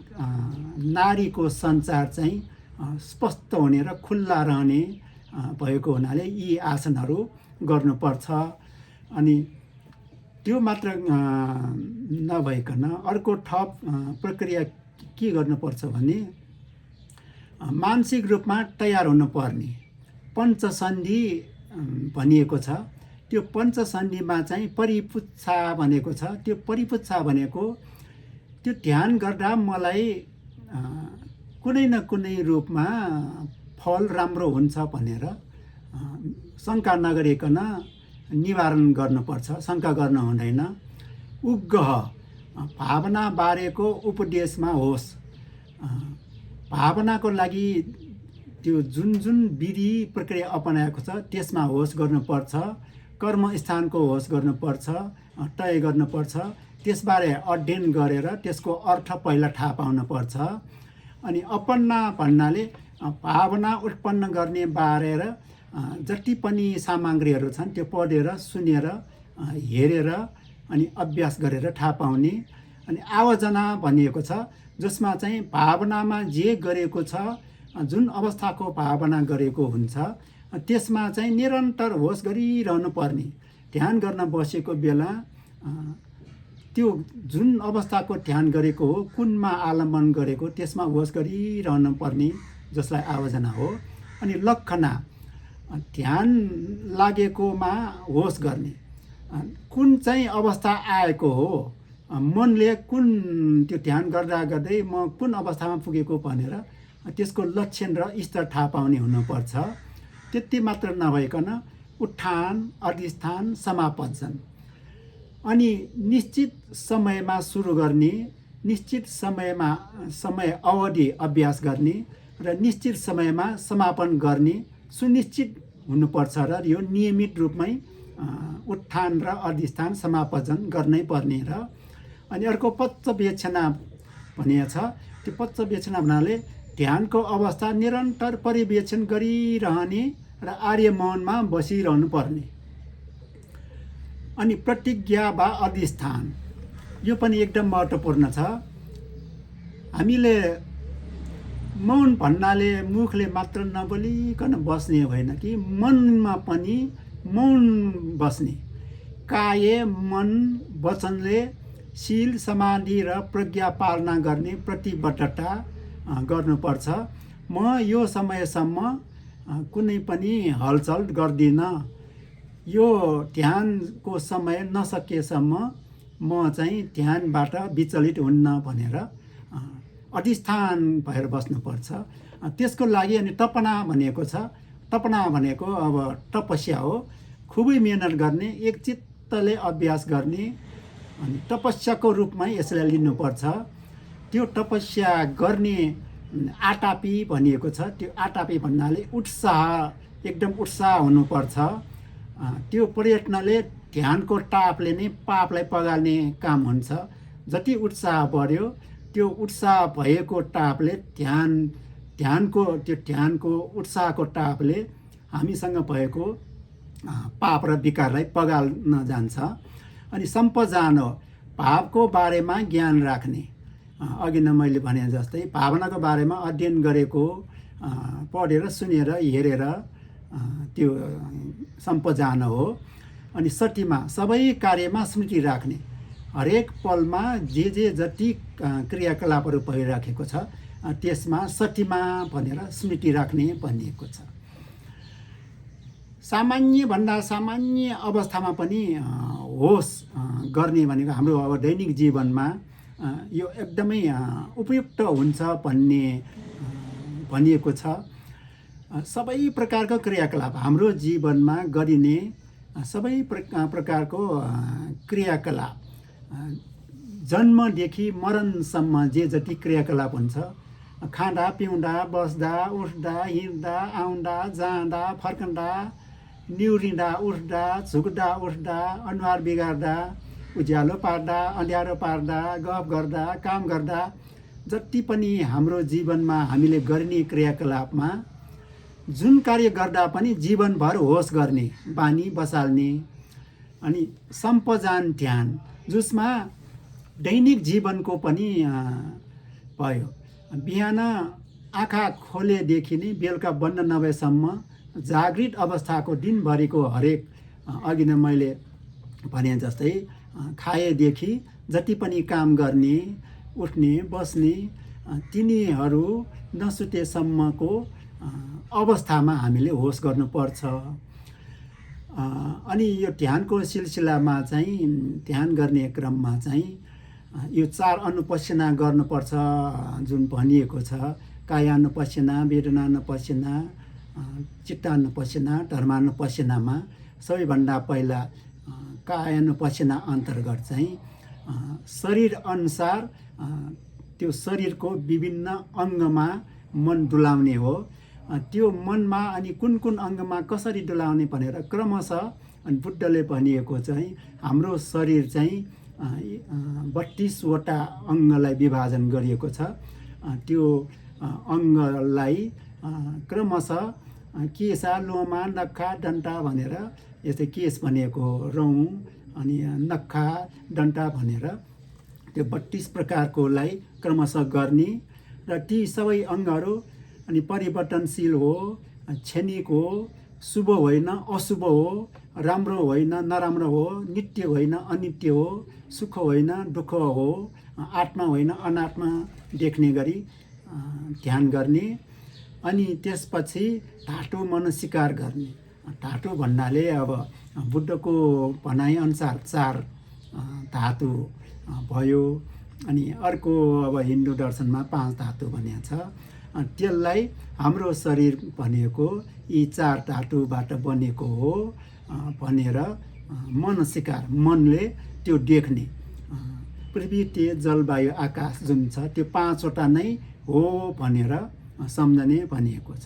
नारीको सञ्चार चाहिँ स्पष्ट हुने र खुल्ला रहने भएको हुनाले यी आसनहरू गर्नुपर्छ। अनि त्यो मात्र नभइकन अर्को थप प्रक्रिया के गर्नुपर्छ भने मानसिक रूपमा तयार हुनुपर्ने। पञ्चसन्धि भनिएको छ। त्यो पञ्चसन्धिमा चाहिँ परिपुच्छा भनेको छ। त्यो परिपुच्छा भनेको त्यो ध्यान गर्दा मलाई कुनै न कुनै रूपमा फल राम्रो हुन्छ भनेर शङ्का नगरिकन निवारण गर्नुपर्छ। शङ्का गर्न हुँदैन। उग्गह, भावना बारेको उपदेशमा होस्। भावनाको लागि त्यो जुन विधि प्रक्रिया अपनाएको छ त्यसमा होस् गर्नुपर्छ। कर्मस्थानको होस् गर्नुपर्छ, तय गर्नुपर्छ। त्यसबारे अध्ययन गरेर त्यसको अर्थ पहिला थाहा पाउनुपर्छ। अनि अपन्ना भन्नाले भावना उत्पन्न गर्ने बारेर जति पनि सामग्रीहरू छन् त्यो पढेर सुनेर हेरेर अनि अभ्यास गरेर थाहा पाउने। अनि आयोजना भनिएको छ जसमा चाहिँ भावनामा जे गरेको छ, जुन अवस्थाको भावना गरेको हुन्छ त्यसमा चाहिँ निरन्तर होस गरिरहनु पर्ने। ध्यान गर्न बसेको बेला त्यो जुन अवस्थाको ध्यान गरेको हो, कुनमा आलम्बन गरेको त्यसमा होस गरिरहनु पर्ने, जसलाई आयोजना हो। अनि लक्षणा ध्यान लागेकोमा होस गर्ने, कुन चाहिँ अवस्था आएको हो, मनले कुन त्यो ध्यान गर्दा गर्दै म कुन अवस्थामा पुगेको भनेर त्यसको लक्षण र स्तर थाहा पाउने हुनुपर्छ। त्यति मात्र नभइकन उत्थान, अधिष्ठान, समापन अनि निश्चित समयमा सुरु गर्ने, निश्चित समय अवधि अभ्यास गर्ने र निश्चित समयमा समापन गर्ने सुनिश्चित हुनुपर्छ र यो नियमित रूपमै उत्थान र अधिष्ठान समापन गर्नै पर्ने। र अनि अर्को पश्चवेक्षणा भनिएको छ। त्यो पश्चवेक्षणा भन्नाले ध्यानको अवस्था निरन्तर पर्यवेक्षण गरिरहने र आर्य मौनमा बसिरहनु पर्ने। अनि प्रतिज्ञा वा अधिष्ठान यो पनि एकदम महत्त्वपूर्ण छ। हामीले मौन भन्नाले मुखले मात्र नबोलिकन बस्ने होइन कि मनमा पनि मौन बस्ने। काय, मन, वचनले शील, समाधि र प्रज्ञा पालना गर्ने प्रतिबद्धता गर्नुपर्छ। म यो समयसम्म कुनै पनि हलचल गर्दिनँ, यो ध्यानको समय नसकेसम्म म चाहिँ ध्यानबाट विचलित हुन्न भनेर अधिष्ठान भएर बस्नुपर्छ। त्यसको लागि अनि तपना भनेको छ। तपना भनेको अब तपस्या हो, खुबै मेहनत गर्ने, एक चित्तले अभ्यास गर्ने। अनि तपस्याको रूपमा यसलाई लिनुपर्छ। त्यो तपस्या गर्ने आटापी भनिएको छ। त्यो आटापी भन्नाले उत्साह, एकदम उत्साह हुनुपर्छ। त्यो प्रयत्नले ध्यानको तापले नै पापलाई पगाल्ने काम हुन्छ। जति उत्साह बढ्यो त्यो उत्साह भएको तापले ध्यानको उत्साहको तापले हामीसँग भएको पाप र विकारलाई पगाल्न जान्छ। अनि सम्पजान हो, भावको बारेमा ज्ञान राख्ने। अघि नै मैले भने जस्तै भावनाको बारेमा अध्ययन गरेको, पढेर सुनेर हेरेर त्यो सम्पजान हो। अनि सठीमा सबै कार्यमा स्मृति राख्ने, हरेक पलमा जे जति क्रियाकलापहरू भइराखेको छ त्यसमा सठीमा भनेर स्मृति राख्ने भनिएको छ। सामान्यभन्दा सामान्य अवस्थामा पनि होस गर्ने भनेको हाम्रो अब दैनिक जीवनमा यो एकदमै उपयुक्त हुन्छ भन्ने भनिएको छ। सबै प्रकारको क्रियाकलाप हाम्रो जीवनमा गरिने सबै प्रकारको क्रियाकलाप, जन्मदेखि मरणसम्म जे जति क्रियाकलाप हुन्छ, खाँदा, पिउँदा, बस्दा, उठ्दा, हिँड्दा, आउँदा, जाँदा, फर्कँदा, निहुरिँदा, उठ्दा, झुक्दा, उठ्दा, अनुहार बिगार्दा, उज्यालो पार्दा, अँध्यारो पार्दा, गफ गर्दा, काम गर्दा, जति पनि हाम्रो जीवनमा हामीले गर्ने क्रियाकलापमा जुन कार्य गर्दा पनि जीवनभर होस गर्ने बानी बसाल्ने। अनि सम्पजान ध्यान जसमा दैनिक जीवनको पनि भयो। बिहान आँखा खोलेदेखि नै बेलुका बन्द नभएसम्म जागृत अवस्थाको दिनभरिको हरेक, अघि नै मैले भने जस्तै खाएदेखि जति पनि काम गर्ने, उठ्ने, बस्ने, तिनीहरू नसुतेसम्मको अवस्थामा हामीले होस गर्नुपर्छ। अनि यो ध्यानको सिलसिलामा चाहिँ ध्यान गर्ने क्रममा चाहिँ यो 4 अनुपस्यना गर्नुपर्छ जुन भनिएको छ। कायानुपस्यना, वेदनानुपस्यना, चित्तानुपस्यना, धर्मानुपस्यनामा सबैभन्दा पहिला कायानुपस्यना अन्तर्गत चाहिँ शरीर अनुसार त्यो शरीरको विभिन्न अङ्गमा मन डुलाउने हो। त्यो मनमा अनि कुन कुन अङ्गमा कसरी डुलाउने भनेर क्रमशः अनि बुद्धले भनिएको चाहिँ हाम्रो शरीर चाहिँ 32वटा अङ्गलाई विभाजन गरिएको छ। त्यो अङ्गलाई क्रमशः केसा लोमा नक्खा डन्टा भनेर यस्तै केस भनेको रौँ अनि नक्खा डन्टा भनेर त्यो 32 प्रकारकोलाई क्रमशः गर्ने र ती सबै अङ्गहरू अनि परिवर्तनशील हो, क्षणिक हो, शुभ होइन अशुभ हो, राम्रो होइन नराम्रो हो, नित्य होइन अनित्य हो, सुख होइन दुःख हो, आत्मा होइन अनात्मा देख्ने गरी ध्यान गर्ने। अनि त्यसपछि धातु मनस्वीकार गर्ने। धातु भन्नाले अब बुद्धको भनाइअनुसार 4 धातु भयो। अनि अर्को अब हिन्दू दर्शनमा 5 धातु भनिएको छ। त्यसलाई हाम्रो शरीर भनेको यी 4 धातुबाट बनेको हो भनेर मनस्वीकार, मनले त्यो देख्ने। पृथ्वी तेज जलवायु आकाश जुन छ त्यो 5वटा नै हो भनेर सम्झने भनिएको छ।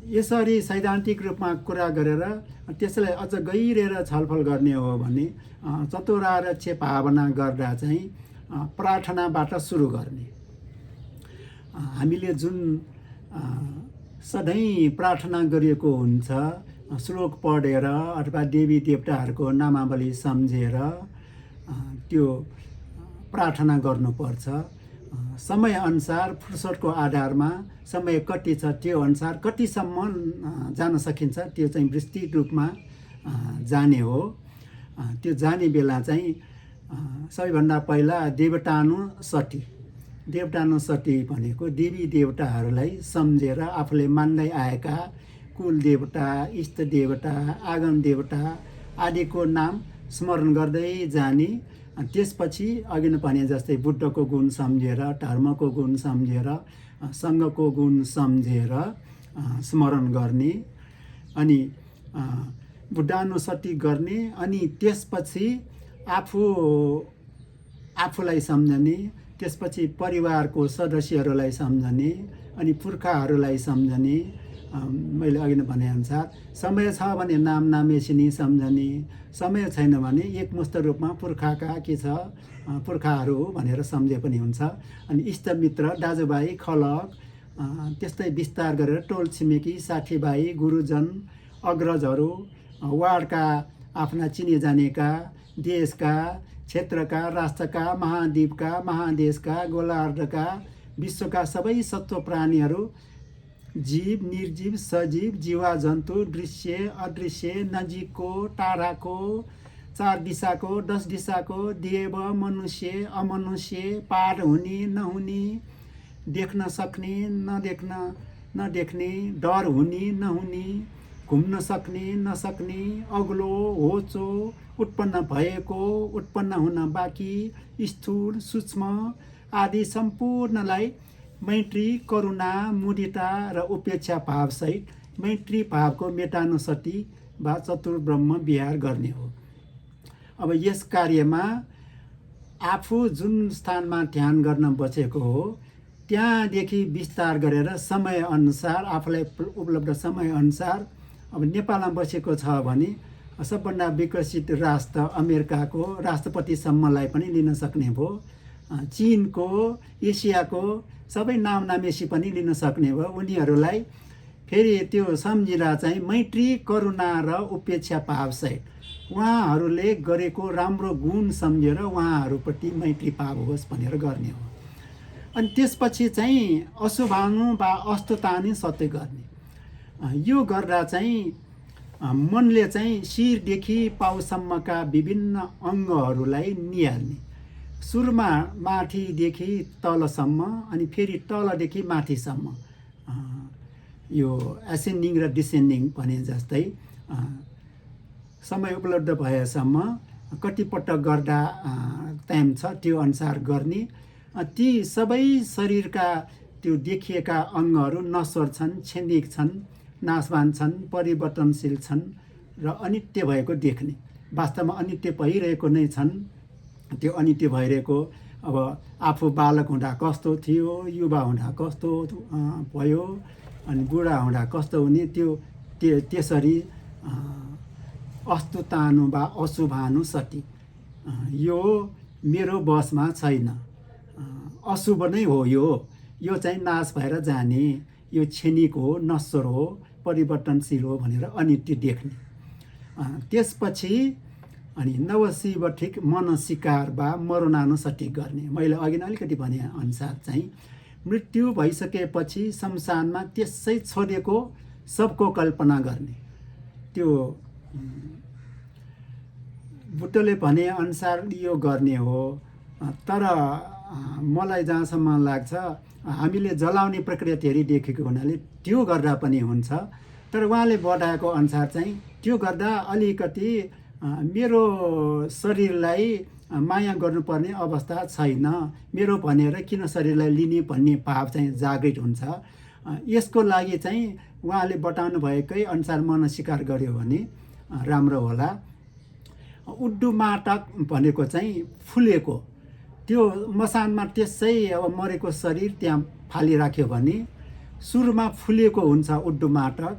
यसरी सैद्धान्तिक रूपमा कुरा गरेर त्यसलाई अझ गहिरेर छलफल गर्ने हो भने चतुरार्य भावना गर्दा चाहिँ प्रार्थनाबाट सुरु गर्ने। हामीले जुन सधैँ प्रार्थना गरिएको हुन्छ श्लोक पढेर अथवा देवी देवताहरूको नामावली सम्झेर त्यो प्रार्थना गर्नुपर्छ। समयअनुसार फुर्सदको आधारमा समय कति छ त्यो अनुसार कतिसम्म जान सकिन्छ त्यो चाहिँ विस्तृत रूपमा जाने हो। त्यो जाने बेला चाहिँ सबैभन्दा पहिला देवतानुसटी भनेको देवी देवताहरूलाई सम्झेर आफूले मान्दै आएका कुल देवता, इष्ट देवता, आगम देवता आदिको नाम स्मरण गर्दै जाने। त्यसपछि अघि नै भने जस्तै बुद्धको गुण सम्झेर, धर्मको गुण सम्झेर, सङ्घको गुण सम्झेर स्मरण गर्ने। अनि बुद्धानुसटी गर्ने। अनि त्यसपछि आफूलाई सम्झने, त्यसपछि परिवारको सदस्यहरूलाई सम्झने, अनि पुर्खाहरूलाई सम्झने। मैले अघि नै भनेअनुसार समय छ भने नाम नामेसिनी सम्झने, समय छैन भने एकमुष्ट रूपमा पुर्खाका के छ पुर्खाहरू भनेर सम्झे पनि हुन्छ। अनि इष्टमित्र, दाजुभाइ, खलक, त्यस्तै विस्तार गरेर टोल छिमेकी, साथीभाइ, गुरुजन, अग्रजहरू, वार्डका आफ्ना चिने जानेका, देशका, क्षेत्रका, राष्ट्रका, महाद्वीपका, महादेशका, गोलार्धका, विश्वका सबै सत्व प्राणीहरू, जीव, निर्जीव, सजीव, जीवा जन्तु, दृश्य, अदृश्य, नजिकको, टाढाको, 4 दिशाको, 10 दिशाको, देव, मनुष्य, अमनुष्य, पार हुने, नहुने, देख्न सक्ने, नदेख्ने, डर हुने, नहुने, घुम्न सक्ने, नसक्ने, अग्लो, होचो, उत्पन्न भएको, उत्पन्न हुन बाँकी, स्थूल, सूक्ष्म आदि सम्पूर्णलाई मैत्री, करुणा, मुदिता र उपेक्षा भावसहित मैत्री भावको मेटानुसटी वा चतुर्ब्रह्म विहार गर्ने हो। अब यस कार्यमा आफू जुन स्थानमा ध्यान गर्न बसेको हो त्यहाँदेखि विस्तार गरेर समयअनुसार आफूलाई उपलब्ध समयअनुसार अब नेपालमा बसेको छ भने सबभन्दा विकसित राष्ट्र अमेरिकाको राष्ट्रपतिसम्मलाई पनि लिन सक्ने भयो। चीनको, एसियाको सबै नाम नामेसी पनि लिन सक्ने भयो। उनीहरूलाई फेरि त्यो सम्झिँदा चाहिँ मैत्री, करुणा र उपेक्षा भावसहित उहाँहरूले गरेको राम्रो गुण सम्झेर उहाँहरूप्रति मैत्री भाव होस् भनेर गर्ने हो। अनि त्यसपछि चाहिँ अशुभानु वा अस्तुतानि सत्य गर्ने। यो गर्दा चाहिँ मनले चाहिँ शिरदेखि पाउसम्मका विभिन्न अङ्गहरूलाई निहाल्ने। सुरुमा माथिदेखि तलसम्म अनि फेरि तलदेखि माथिसम्म यो एसेन्डिङ र डिसेन्डिङ भने जस्तै समय उपलब्ध भएसम्म कतिपटक गर्दा टाइम छ त्यो अनुसार गर्ने। ती सबै शरीरका त्यो देखिएका अङ्गहरू नश्वर छन्, क्षणिक छन्, नाशवान छन्, परिवर्तनशील छन् र अनित्य भएको देख्ने। वास्तवमा अनित्य भइरहेको नै छन्। त्यो अनित्य भइरहेको अब आफू बालक हुँदा कस्तो थियो, युवा हुँदा कस्तो भयो, अनि बुढा हुँदा कस्तो हुने त्यो त्यसरी अस्तुतानु वा अशुभानुसटी यो मेरो बसमा छैन, अशुभ नै हो, यो चाहिँ नाश भएर जाने, यो क्षणिक हो, नश्वर हो, परिवर्तनशील हो भनेर अनि त्यो देख्ने। त्यसपछि अनि नवशिव ठिक मन सिकार वा मरुनानुसठी गर्ने। मैले अघि नै अलिकति भने अनुसार चाहिँ मृत्यु भइसकेपछि शमशानमा त्यसै छोडेको सबको कल्पना गर्ने। त्यो बुद्धले भने अनुसार यो गर्ने हो। तर मलाई जहाँसम्म लाग्छ हामीले जलाउने प्रक्रिया धेरै देखेको हुनाले त्यो गर्दा पनि हुन्छ। तर उहाँले बताएको अनुसार चाहिँ त्यो गर्दा अलिकति मेरो शरीरलाई माया गर्नुपर्ने अवस्था छैन, मेरो भनेर किन शरीरलाई लिने भन्ने भाव चाहिँ जागृत हुन्छ। यसको लागि चाहिँ उहाँले बताउनु भएकै अनुसार मन स्वीकार गर्यो भने राम्रो होला। उड्डु माटक भनेको चाहिँ फुलेको, त्यो मसानमा त्यसै अब मरेको शरीर त्यहाँ फालिराख्यो भने सुरुमा फुलेको हुन्छ उड्डु माटक।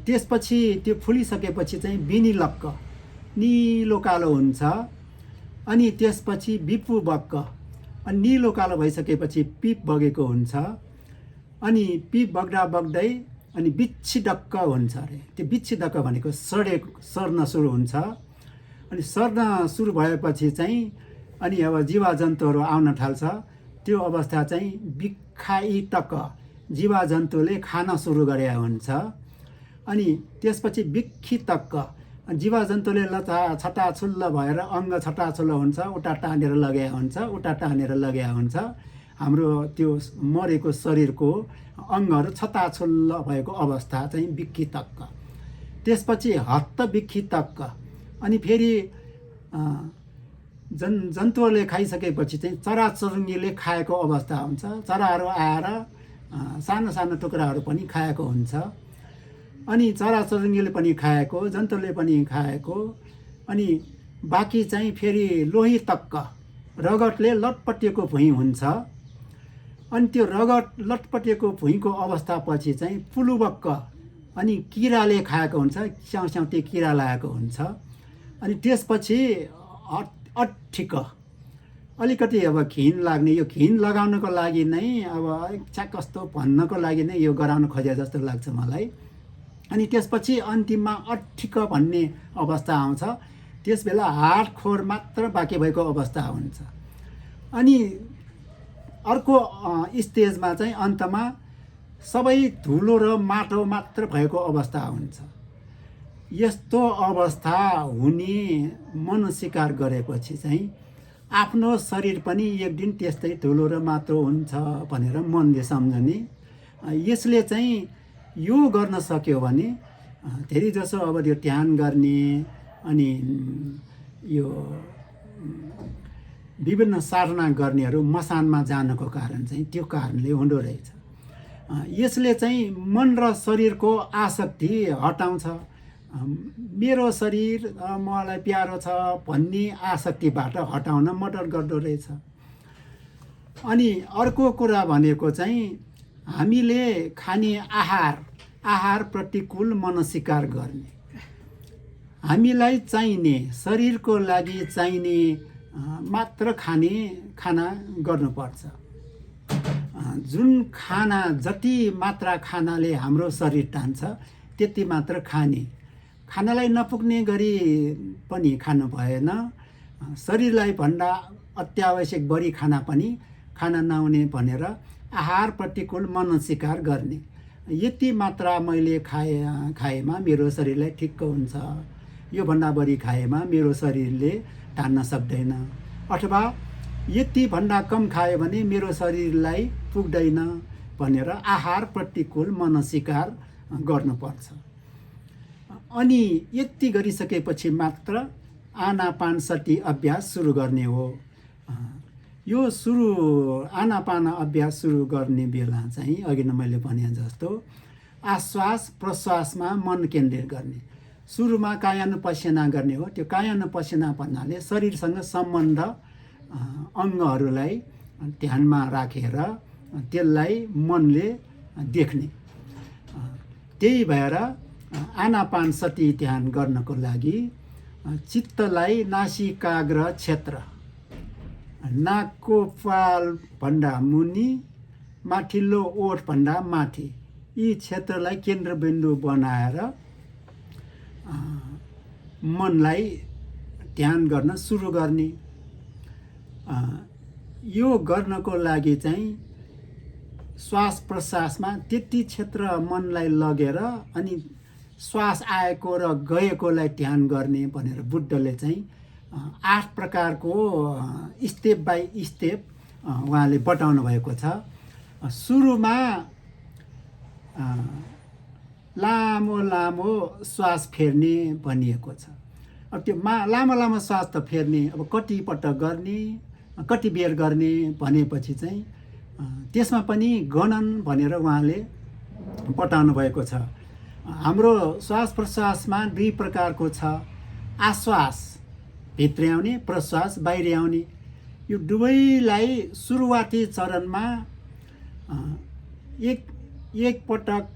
त्यसपछि त्यो फुलिसकेपछि चाहिँ बिनिलक्क निलो कालो हुन्छ। अनि त्यसपछि बिपु बक्क, अनि निलो कालो भइसकेपछि पिप बगेको हुन्छ। अनि पिप बग्दा बग्दै अनि बिच्छिडक्क हुन्छ अरे। त्यो बिच्छिडक्क भनेको सर्न सुरु हुन्छ। अनि सर्न सुरु भएपछि चाहिँ अनि अब जीवा जन्तुहरू आउन थाल्छ। त्यो अवस्था चाहिँ बिखाइटक्क, जीवा जन्तुले खान सुरु गरे हुन्छ। अनि त्यसपछि बिखितक्क, जीवा जन्तुले छटाछुल्ल भएर अङ्ग छटाछुल्ल हुन्छ, उता टानेर लगाएको हुन्छ, उता टानेर लगाएको हुन्छ। हाम्रो त्यो मरेको शरीरको अङ्गहरू छताछुल्ल भएको अवस्था चाहिँ बिखितक्क। त्यसपछि हत्त बिखितक्क, अनि फेरि जन्तुहरूले खाइसकेपछि चाहिँ चराचुरुङ्गीले खाएको अवस्था हुन्छ। चराहरू आएर सानो सानो टुक्राहरू पनि खाएको हुन्छ। अनि चराचुरुङ्गीले पनि खाएको, जन्तुले पनि खाएको। अनि बाँकी चाहिँ फेरि लोही तक्क, रगतले लटपटिएको भुइँ हुन्छ। अनि त्यो रगत लटपटिएको भुइँको अवस्थापछि चाहिँ पुलुबक्क, अनि किराले खाएको हुन्छ, स्याउस्याउते किरा लागेको हुन्छ। अनि त्यसपछि अठिक, अलिकति अब घिन लाग्ने। यो घिन लगाउनको लागि नै अब इच्छा कस्तो भन्नको लागि नै यो गराउन खोजे जस्तो लाग्छ मलाई। अनि त्यसपछि अन्तिममा अठिक भन्ने अवस्था आउँछ। त्यस बेला हाड खोर मात्र बाँकी भएको अवस्था हुन्छ। अनि अर्को स्टेजमा चाहिँ अन्तमा सबै धुलो र माटो मात्र भएको अवस्था हुन्छ। यस्तो अवस्था हुने मन स्वीकार गरेपछि चाहिँ आफ्नो शरीर पनि एक दिन त्यस्तै धुलो र माटो हुन्छ भनेर मनले सम्झने। यसले चाहिँ यो गर्न सक्यो भने धेरै जसो अब त्यो ध्यान गर्ने अनि यो विभिन्न साधना गर्नेहरू मसानमा जानको कारण चाहिँ त्यो कारणले हुँदो रहेछ। यसले चाहिँ मन र शरीरको आसक्ति हटाउँछ। मेरो शरीर मलाई प्यारो छ भन्ने आसक्तिबाट हटाउन मद्दत गर्दो रहेछ। अनि अर्को कुरा भनेको चाहिँ हामीले खाने आहार प्रतिकूल मन स्वीकार गर्ने। हामीलाई चाहिने, शरीरको लागि चाहिने मात्र खाना गर्नुपर्छ। जुन खाना, जति मात्रा खानाले हाम्रो शरीर टान्छ त्यति मात्र खाने। खानालाई नपुग्ने गरी पनि खानु भएन। शरीरलाई भन्दा अत्यावश्यक बढी खाना पनि खान नहुने भनेर आहार प्रतिकूल मन स्वीकार गर्ने। यति मात्रा मैले खाएमा मेरो शरीरलाई ठिक्क हुन्छ, योभन्दा बढी खाएमा मेरो शरीरले टान्न सक्दैन। अथवा यति भन्दा कम खायो भने मेरो शरीरलाई पुग्दैन भनेर आहार प्रतिकूल मन स्वीकार गर्नुपर्छ। अनि यति गरिसकेपछि मात्र आनापानसति अभ्यास सुरु गर्ने हो। यो आनापान अभ्यास सुरु गर्ने बेला चाहिँ अघि नै मैले भने जस्तो आश्वास प्रश्वासमा मन केन्द्रित गर्ने। सुरुमा कायानुपसेना गर्ने हो। त्यो कायानुपसेना भन्नाले शरीरसँग सम्बन्ध अङ्गहरूलाई ध्यानमा राखेर त्यसलाई मनले देख्ने। त्यही भएर आनापानसति ध्यान गर्नको लागि चित्तलाई नासिकाग्र क्षेत्र, नाकको पाल भन्दा मुनि, माथिल्लो ओठ भन्दा माथि यी क्षेत्रलाई केन्द्रबिन्दु बनाएर मनलाई ध्यान गर्न सुरु गर्ने। यो गर्नको लागि चाहिँ श्वास प्रश्वासमा त्यति क्षेत्र मनलाई लगेर अनि श्वास आएको र गएकोलाई ध्यान गर्ने भनेर बुद्धले चाहिँ 8 प्रकारको स्टेप बाई स्टेप उहाँले बताउनु भएको छ। सुरुमा लामो लामो श्वास फेर्ने भनिएको छ। अब त्यो लामो लामो श्वास त फेर्ने, अब कति पटक गर्ने, कति बेर गर्ने भनेपछि चाहिँ त्यसमा पनि गणन भनेर उहाँले बताउनु भएको छ। हाम्रो श्वास प्रश्वासमा 2 प्रकारको छ, आश्वास भित्र आउने, प्रश्वास बाहिर आउने। यो दुवैलाई सुरुवाती चरणमा एक पटक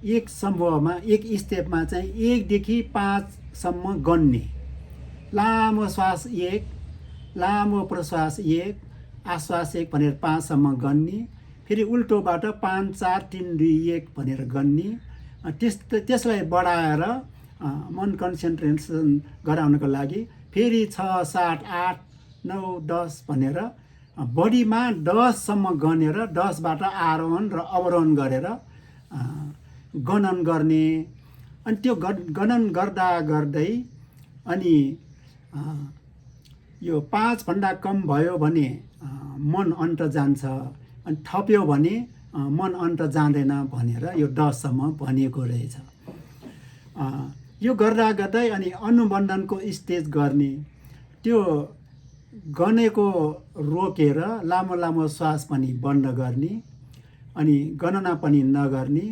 एक समूहमा एक स्टेपमा चाहिँ 1 देखि 5 सम्म गन्ने। लामो श्वास 1, लामो प्रश्वास 1, आश्वास 1 भनेर 5 सम्म गन्ने। फेरि उल्टोबाट 5 4 3 2 1 भनेर गन्ने। त्यसलाई बढाएर मन कन्सन्ट्रेसन गराउनको लागि फेरि 6 7 8 9 10 भनेर बडीमा 10 सम्म गनेर 10 बाट आरोहण र अवरोहण गरेर गणन गर्ने। अनि त्यो गणन गर्दा गर्दै अनि यो 5 भन्दा कम भयो भने मन अन्त जान्छ, अनि थप्यो भने मन अन्त जाँदैन भनेर यो 10 सम्म भनिएको रहेछ। यो गर्दा गर्दै अनि अनुबन्धनको स्टेज गर्ने। त्यो गनेको रोकेर लामो लामो श्वास पनि बन्द गर्ने अनि गणना पनि नगर्ने।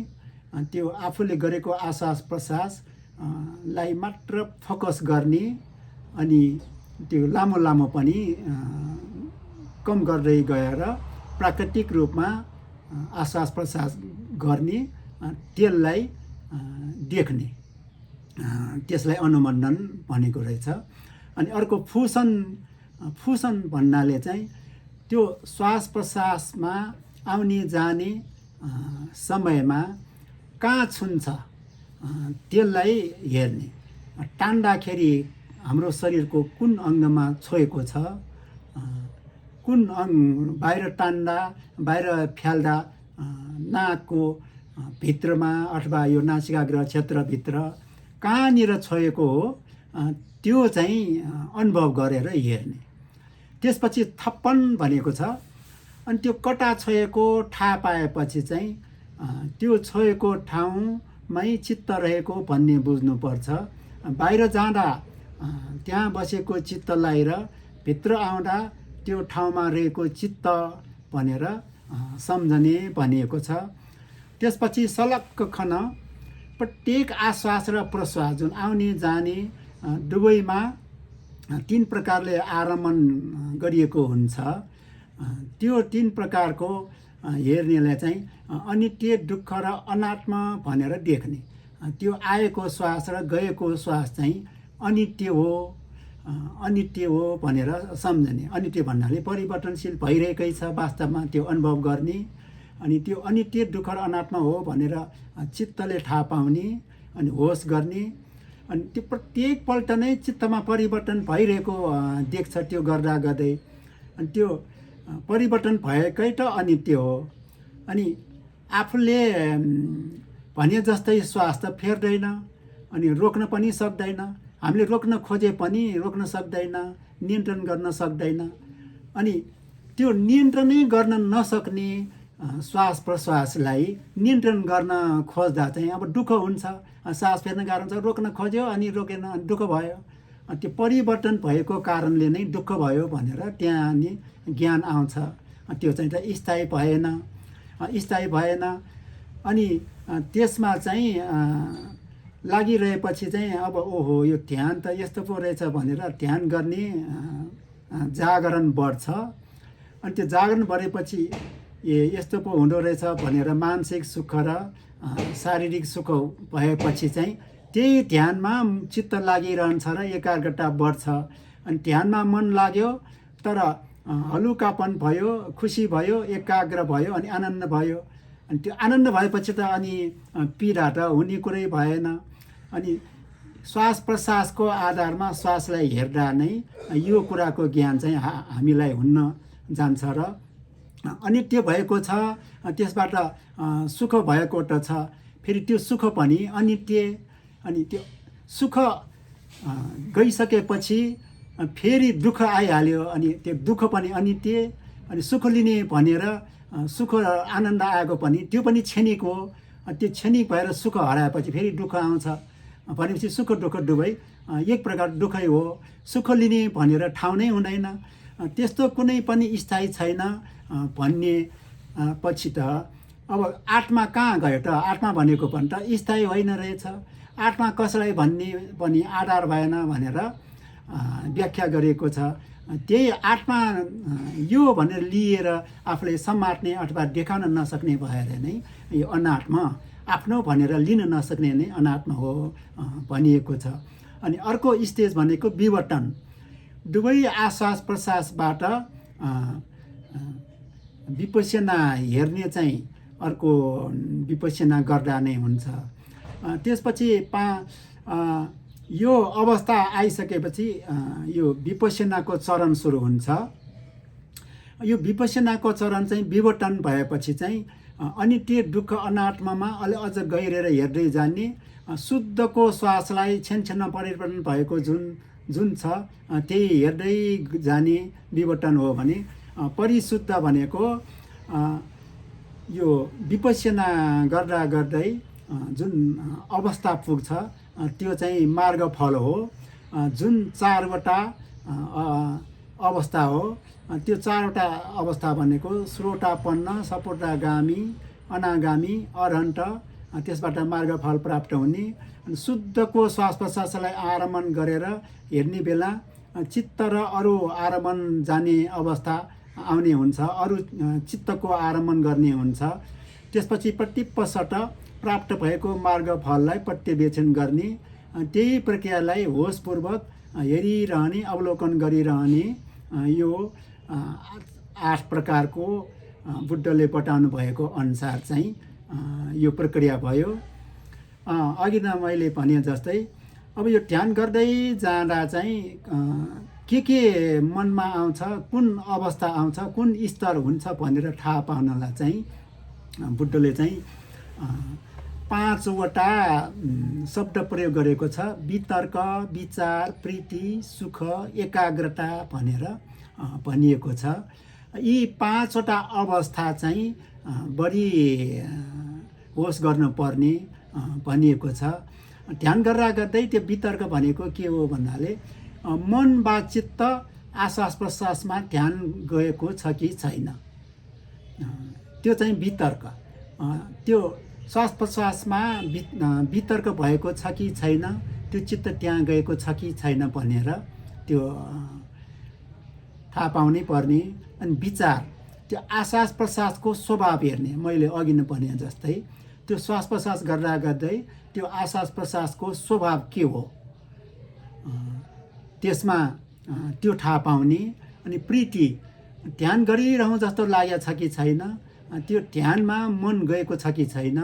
त्यो आफूले गरेको आश्वास प्रश्वास लाई मात्र फोकस गर्ने अनि त्यो लामो लामो पनि कम गर्दै गएर प्राकृतिक रूपमा आश्वास प्रश्वास गर्ने, त्यसलाई देख्ने, त्यसलाई अनुबन्धन भनेको रहेछ। अनि अर्को फुसन भन्नाले चाहिँ त्यो श्वास प्रश्वासमा आउने जाने समयमा कहाँ छुन्छ त्यसलाई हेर्ने। टान्दाखेरि हाम्रो शरीरको कुन अङ्गमा छोएको छ, कुन बाहिर टान्दा बाहिर फ्याल्दा नाकको भित्रमा अथवा यो नासिकाग्र क्षेत्रभित्र कहाँनिर छोएको हो त्यो चाहिँ अनुभव गरेर हेर्ने। त्यसपछि थप्पन भनेको छ। अनि त्यो कता छोएको थाहा पाएपछि चाहिँ त्यो छोएको ठाउँमै चित्त रहेको भन्ने बुझ्नुपर्छ। बाहिर जाँदा त्यहाँ बसेको चित्तलाई र भित्र आउँदा त्यो ठाउँमा रहेको चित्त भनेर सम्झने भनिएको छ। त्यसपछि सलक्क खन प्रत्येक आश्वास र प्रश्वास जुन आउने जाने दुवैमा 3 प्रकारले आरमण गरिएको हुन्छ। त्यो 3 प्रकारको हेर्नेलाई चाहिँ अनित्य, दुःख र अनात्म भनेर देख्ने। त्यो आएको श्वास र गएको श्वास चाहिँ अनित्य हो भनेर सम्झने। अनित्य भन्नाले परिवर्तनशील भइरहेकै छ वास्तवमा त्यो अनुभव गर्ने। अनि त्यो अनित्य, दुःख र अनात्मा हो भनेर चित्तले थाहा पाउने अनि होस गर्ने। अनि त्यो प्रत्येक पल्ट नै चित्तमा परिवर्तन भइरहेको देख्छ त्यो गर्दा गर्दै। अनि त्यो परिवर्तन भएकै त अनित्य हो। अनि आफूले भने जस्तै श्वास त फेर्दैन अनि रोक्न पनि सक्दैन। हामीले रोक्न खोजे पनि रोक्न सक्दैन, नियन्त्रण गर्न सक्दैन। अनि त्यो नियन्त्रणै गर्न नसक्ने श्वास प्रश्वासलाई नियन्त्रण गर्न खोज्दा चाहिँ अब दुःख हुन्छ। सास फेर्न गाह्रो हुन्छ, रोक्न खोज्यो अनि रोकेन, दुःख भयो। त्यो परिवर्तन भएको कारणले नै दुःख भयो भनेर त्यहाँ नि ज्ञान आउँछ। त्यो चाहिँ त स्थायी भएन। अनि त्यसमा चाहिँ लागिरहेपछि चाहिँ अब ओहो यो ध्यान त यस्तो पो रहेछ भनेर ध्यान गर्ने जागरण बढ्छ। अनि त्यो जागरण बढेपछि यस्तो पो हुँदो रहेछ भनेर मानसिक सुख र शारीरिक सुख भएपछि चाहिँ त्यही ध्यानमा चित्त लागिरहन्छ र एकाग्रता बढ्छ। अनि ध्यानमा मन लाग्यो तर हलुकापन भयो, खुसी भयो, एकाग्र भयो अनि आनन्द भयो। अनि त्यो आनन्द भएपछि त अनि पीडा त हुने कुरै भएन। अनि श्वास प्रश्वासको आधारमा श्वासलाई हेर्दा नै यो कुराको ज्ञान चाहिँ हामीलाई हुन्न जान्छ र अनित्य भएको छ, त्यसबाट सुख भएको त छ, फेरि त्यो सुख पनि अनित्य। अनि त्यो सुख गइसकेपछि फेरि दुःख आइहाल्यो, अनि त्यो दुःख पनि अनित्य। अनि सुख लिने भनेर सुख आनन्द आएको पनि त्यो पनि क्षणिक हो। त्यो क्षणिक भएर सुख हराएपछि फेरि दुःख आउँछ भनेपछि सुख दुःख दुवै एक प्रकार दुःखै हो। सुख लिने भनेर ठाउँ नै हुँदैन, त्यस्तो कुनै पनि स्थायी छैन भन्ने पछि त अब आत्मा कहाँ गयो त? आत्मा भनेको पनि त स्थायी होइन रहेछ। आत्मा कसलाई भन्ने पनि आधार भएन भनेर व्याख्या गरेको छ। त्यही आत्मा यो भनेर लिएर आफूले समात्ने अथवा देखाउन नसक्ने भएर नै यो अनात्मा, आफ्नो भनेर लिन नसक्ने नै अनात्मा हो भनिएको छ। अनि अर्को स्टेज भनेको विवर्तन। दुवै आश्वास प्रश्वासबाट विपश्यना हेर्ने चाहिँ अर्को विपश्यना गर्दा नै हुन्छ। त्यसपछि यो अवस्था आइसकेपछि यो विपश्यनाको चरण सुरु हुन्छ। यो विपश्यनाको चरण चाहिँ विवर्तन भएपछि चाहिँ अनित्य दुःख अनात्मामा अझ गहिरेर हेर्दै जाने, शुद्धको श्वासलाई क्षणक्षणमा परिवर्तन भएको जुन छ त्यही हेर्दै जाने विवर्तन हो भने परिशुद्ध भनेको यो विपश्यना गर्दा गर्दै जुन अवस्था पुग्छ त्यो चाहिँ मार्गफल हो। जुन 4वटा अवस्था हो, त्यो 4वटा अवस्था भनेको श्रोतापन्न, सपोटागामी, अनागामी, अरहन्त, त्यसबाट मार्गफल प्राप्त हुने। अनि शुद्धको श्वास प्रश्वासलाई आरमण गरेर हेर्ने बेला चित्त र अरू आरमण जाने अवस्था आउने हुन्छ, अरू चित्तको आरमण गर्ने हुन्छ। त्यसपछि प्रतिपश्चात प्राप्त भएको मार्गफललाई पर्यवेक्षण गर्ने, त्यही प्रक्रियालाई होसपूर्वक हेरिरहने, अवलोकन गरिरहने यो 8 प्रकारको बुद्धले बताउनु भएको अनुसार चाहिँ यो प्रक्रिया भयो। अघि न मैले भने जस्तै अब यो ध्यान गर्दै जाँदा चाहिँ के मनमा आउँछ, कुन अवस्था आउँछ, कुन स्तर हुन्छ भनेर थाहा पाउनलाई चाहिँ बुद्धले चाहिँ 5वटा शब्द प्रयोग गरेको छ। वितर्क, विचार, प्रीति, सुख, एकाग्रता भनेर भनिएको छ। यी 5वटा अवस्था चाहिँ बढी होस गर्नुपर्ने भनिएको छ। ध्यान गर्दा गर्दै त्यो वितर्क भनेको के हो भन्नाले मन वा चित्त आश्वास प्रश्वासमा ध्यान गएको छ कि छैन, त्यो चाहिँ वितर्क। त्यो श्वास प्रश्वासमा वितर्क भएको छ कि छैन, त्यो चित्त त्यहाँ गएको छ कि छैन भनेर त्यो थाहा पाउनै पर्ने। अनि विचार, त्यो आश्वास प्रश्वासको स्वभाव हेर्ने। मैले अघि नै भने जस्तै त्यो श्वास प्रश्वास गर्दा गर्दै त्यो आश्वास प्रश्वासको स्वभाव के हो त्यसमा त्यो थाहा पाउने। अनि प्रीति, ध्यान गरिरहँ जस्तो लागेको छ कि छैन, त्यो ध्यानमा मन गएको छ कि छैन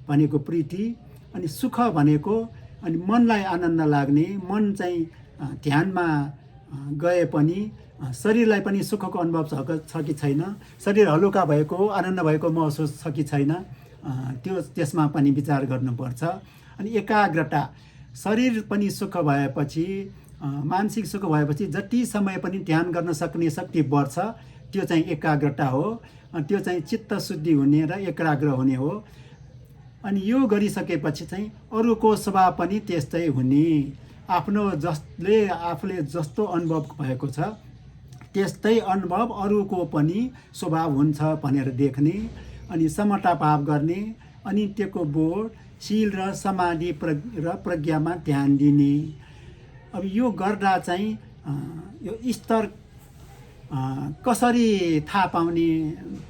भनेको प्रीति। अनि सुख भनेको अनि मनलाई आनन्द लाग्ने, मन चाहिँ ध्यानमा गए पनि शरीरलाई पनि सुखको अनुभव छ कि छैन, शरीर हलुका भएको, आनन्द भएको महसुस छ कि छैन, त्यसमा पनि विचार गर्नुपर्छ। अनि एकाग्रता, शरीर पनि सुख भएपछि, मानसिक सुख भएपछि जति समय पनि ध्यान गर्न सक्ने शक्ति बढ्छ, त्यो चाहिँ एकाग्रता हो। त्यो चाहिँ चित्त शुद्धि हुने र एकाग्र हुने हो। अनि यो गरिसकेपछि चाहिँ अरूको स्वभाव पनि त्यस्तै हुने, आफ्नो जसले आफूले जस्तो अनुभव भएको छ त्यस्तै अनुभव अरूको पनि स्वभाव हुन्छ भनेर देख्ने। अनि समता भाव गर्ने, अनित्यको बोध, शील र समाधि र प्रज्ञामा ध्यान दिने। अब यो गर्दा चाहिँ यो स्तर कसरी थाहा पाउने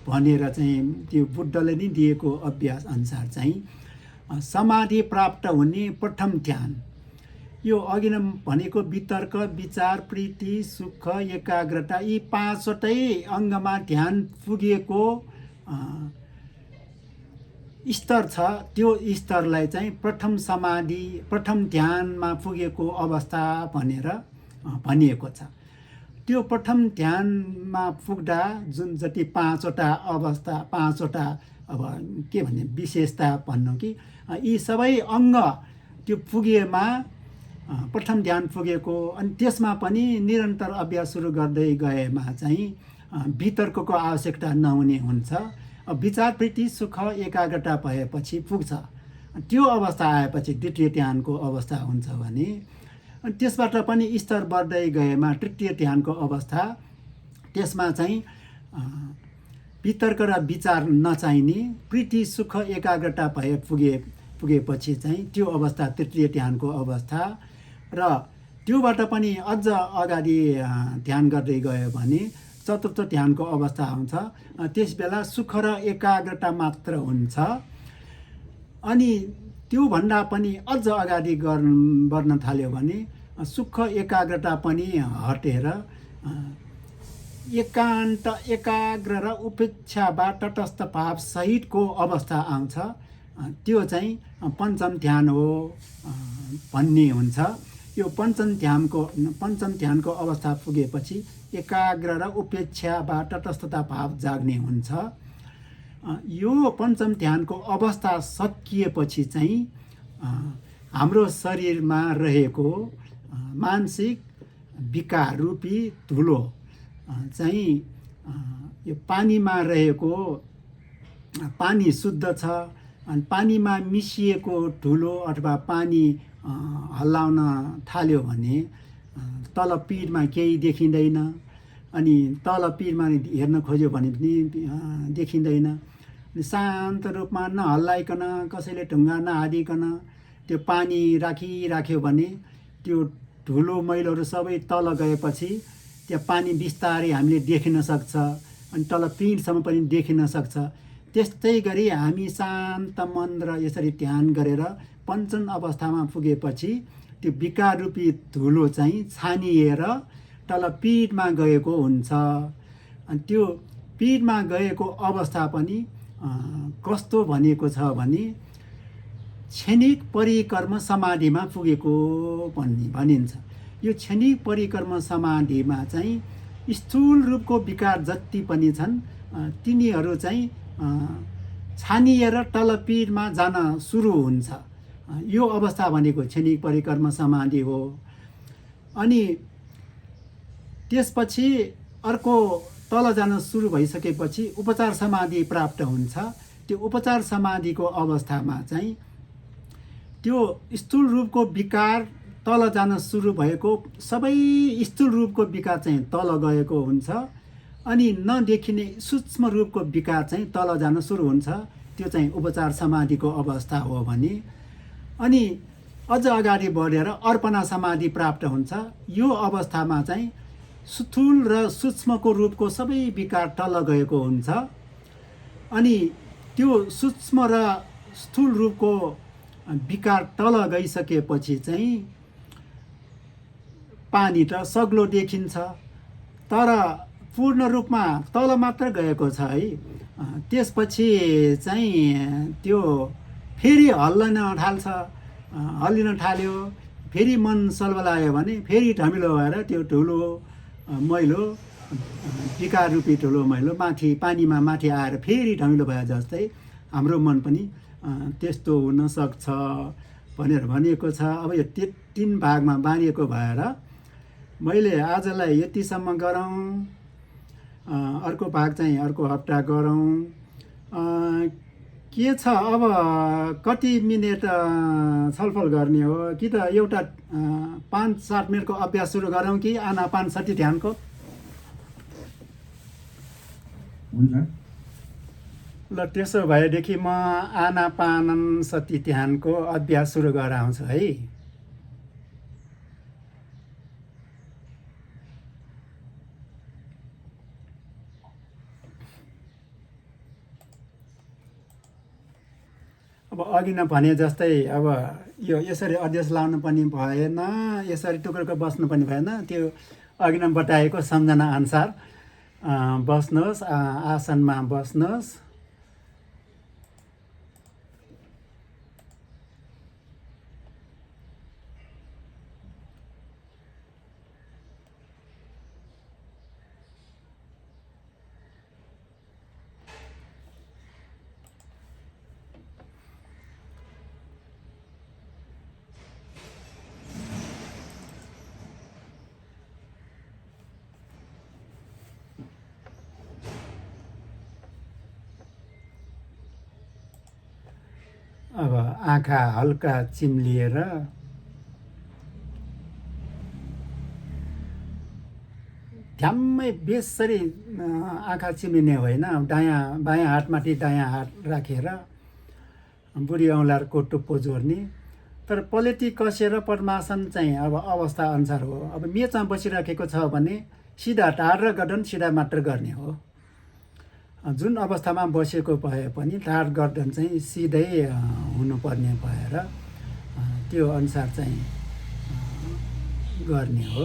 भनेर चाहिँ त्यो बुद्धले नै दिएको अभ्यास अनुसार चाहिँ समाधि प्राप्त हुने प्रथम ध्यान, यो अघि नै भनेको वितर्क, विचार, प्रीति, सुख, एकाग्रता, यी 5वटै अङ्गमा ध्यान पुगेको स्तर छ त्यो स्तरलाई चाहिँ प्रथम समाधि प्रथम ध्यानमा पुगेको अवस्था भनेर भनिएको छ। त्यो प्रथम ध्यानमा पुग्दा जुन जति 5वटा अवस्था 5वटा अब के भन्ने विशेषता भन्नु कि यी सबै अङ्ग त्यो पुगेमा प्रथम ध्यान पुगेको अनि त्यसमा पनि निरन्तर अभ्यास सुरु गर्दै गएमा चाहिँ वितर्कको आवश्यकता नहुने हुन्छ। विचार प्रीति सुख एकाग्रता भएपछि पुग्छ। त्यो अवस्था आएपछि द्वितीय ध्यानको अवस्था हुन्छ भने अनि त्यसबाट पनि स्तर बढ्दै गएमा तृतीय ध्यानको अवस्था त्यसमा चाहिँ वितर्क र विचार नचाहिने प्रीति सुख एकाग्रता भए पुगेपछि चाहिँ त्यो अवस्था तृतीय ध्यानको अवस्था र त्योबाट पनि अझ अगाडि ध्यान गर्दै गयो भने चतुर्थ ध्यानको अवस्था आउँछ। त्यसबेला सुख र एकाग्रता मात्र हुन्छ। अनि त्योभन्दा पनि अझ अगाडि बढ्न थाल्यो भने सुख एकाग्रता पनि हटेर एकान्त एकाग्र र उपेक्षाबाट तटस्थ भाव सहितको अवस्था आउँछ। त्यो चाहिँ पञ्चम ध्यान हो भन्ने हुन्छ। यो पञ्चम ध्यानको अवस्था पुगेपछि एकाग्र र उपेक्षाबाट तटस्थता भाव जाग्ने हुन्छ। यो पञ्चम ध्यानको अवस्था सकिएपछि चाहिँ हाम्रो शरीरमा रहेको मानसिक विकार रूपी धुलो चाहिँ यो पानीमा रहेको पानी शुद्ध छ अनि पानीमा मिसिएको धुलो अथवा पानी हल्लाउन थाल्यो भने तल पिठमा केही देखिँदैन अनि तल पिठमा हेर्न खोज्यो भने पनि देखिँदैन। शान्त रूपमा नहल्लाइकन कसैले ढुङ्गा नहादिकन त्यो पानी राखिराख्यो भने त्यो धुलो मैलोहरू सबै तल गएपछि त्यहाँ पानी बिस्तारै हामीले देखिन सक्छ अनि तल पिठसम्म पनि देखिन सक्छ। त्यस्तै गरी हामी शान्त मन र यसरी ध्यान गरेर पञ्चम अवस्थामा पुगेपछि त्यो विकार रूपी धुलो चाहिँ छानिएर तल पिठमा गएको हुन्छ। अनि त्यो पिठमा गएको अवस्था पनि कस्तो भनेको छ भने क्षणिक परिकर्म समाधिमा पुगेको भनिन्छ। यो क्षणिक परिकर्म समाधिमा चाहिँ स्थूल रूपको विकार जति पनि छन् तिनीहरू चाहिँ छानिएर तल पिठमा जान सुरु हुन्छ। यो अवस्था भनेको क्षणिक परिकर्म समाधि हो। अनि त्यसपछि अर्को तल जान सुरु भइसकेपछि उपचार समाधि प्राप्त हुन्छ। त्यो उपचार समाधिको अवस्थामा चाहिँ त्यो स्थूल रूपको विकार तल जान सुरु भएको सबै स्थूल रूपको विकार चाहिँ तल गएको हुन्छ अनि नदेखिने सूक्ष्म रूपको विकार चाहिँ तल जान सुरु हुन्छ। त्यो चाहिँ उपचार समाधिको अवस्था हो भने अनि अझ अगाडि बढेर अर्पणा समाधि प्राप्त हुन्छ। यो अवस्थामा चाहिँ स्थूल र सूक्ष्मको रूपको सबै विकार तल गएको हुन्छ अनि त्यो सूक्ष्म र स्थूल रूपको विकार तल गइसकेपछि चाहिँ पानी त सग्लो देखिन्छ तर पूर्ण रूपमा तल मात्र गएको छ है। त्यसपछि चाहिँ त्यो फेरि हल्लिन थाल्यो फेरि मन सलबलायो भने फेरि धमिलो भएर त्यो ठुलो मैलो विकार रूपी ठुलो मैलो माथि पानीमा माथि आएर फेरि धमिलो भए जस्तै हाम्रो मन पनि त्यस्तो हुन सक्छ भनेर भनिएको छ। अब यो 3 भागमा बाँडिएको भएर मैले आजलाई यतिसम्म गरौँ। अर्को भाग चाहिँ अर्को हप्ता गरौँ। के छ अब कति मिनट छलफल गर्ने हो कि त एउटा 5-7 मिनटको अभ्यास सुरु गरौँ कि आनापानसति ध्यानको? हुन्छ ल त्यसो भएदेखि म आनापानसति ध्यानको अभ्यास सुरु गराउँछु है। अब अघि नै भने जस्तै अब यो यसरी अध्यक्ष लाउनु पनि भएन, यसरी टुक्रोको बस्नु पनि भएन। त्यो अघि नै बताएको सम्झना अनुसार बस्नुहोस्, आसनमा बस्नुहोस्। आँखा हल्का चिम्लिएर ठ्याम्मै बेसरी आँखा चिम्लिने होइन, बायाँ हातमाथि दायाँ हात राखेर बुढी औँलाको टुप्पो जोड्ने। तर पलेटी कसेर पद्मासन चाहिँ अब अवस्था अनुसार हो। अब मेचमा बसिराखेको छ भने सिधा ढाड र गर्दन सिधा मात्र गर्ने हो। जुन अवस्थामा बसेको भए पनि ढाड गर्दन चाहिँ सिधै हुनुपर्ने भएर त्यो अनुसार चाहिँ गर्ने हो।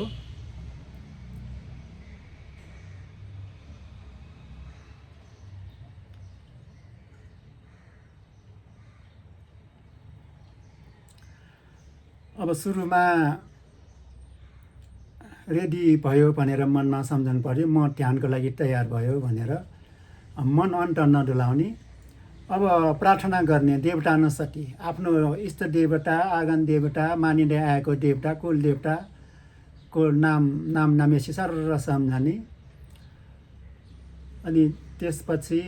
अब सुरुमा रेडी भयो भनेर मनमा सम्झनु पर्यो, म ध्यानको लागि तयार भयो भनेर मन अन्त नडुलाउने। अब प्रार्थना गर्ने देवता अनुसटी आफ्नो इष्ट देवता, आँगन देवता, मानिँदै आएको देवता, कुल देवताको नाम नामेसी सर सम्झने। अनि त्यसपछि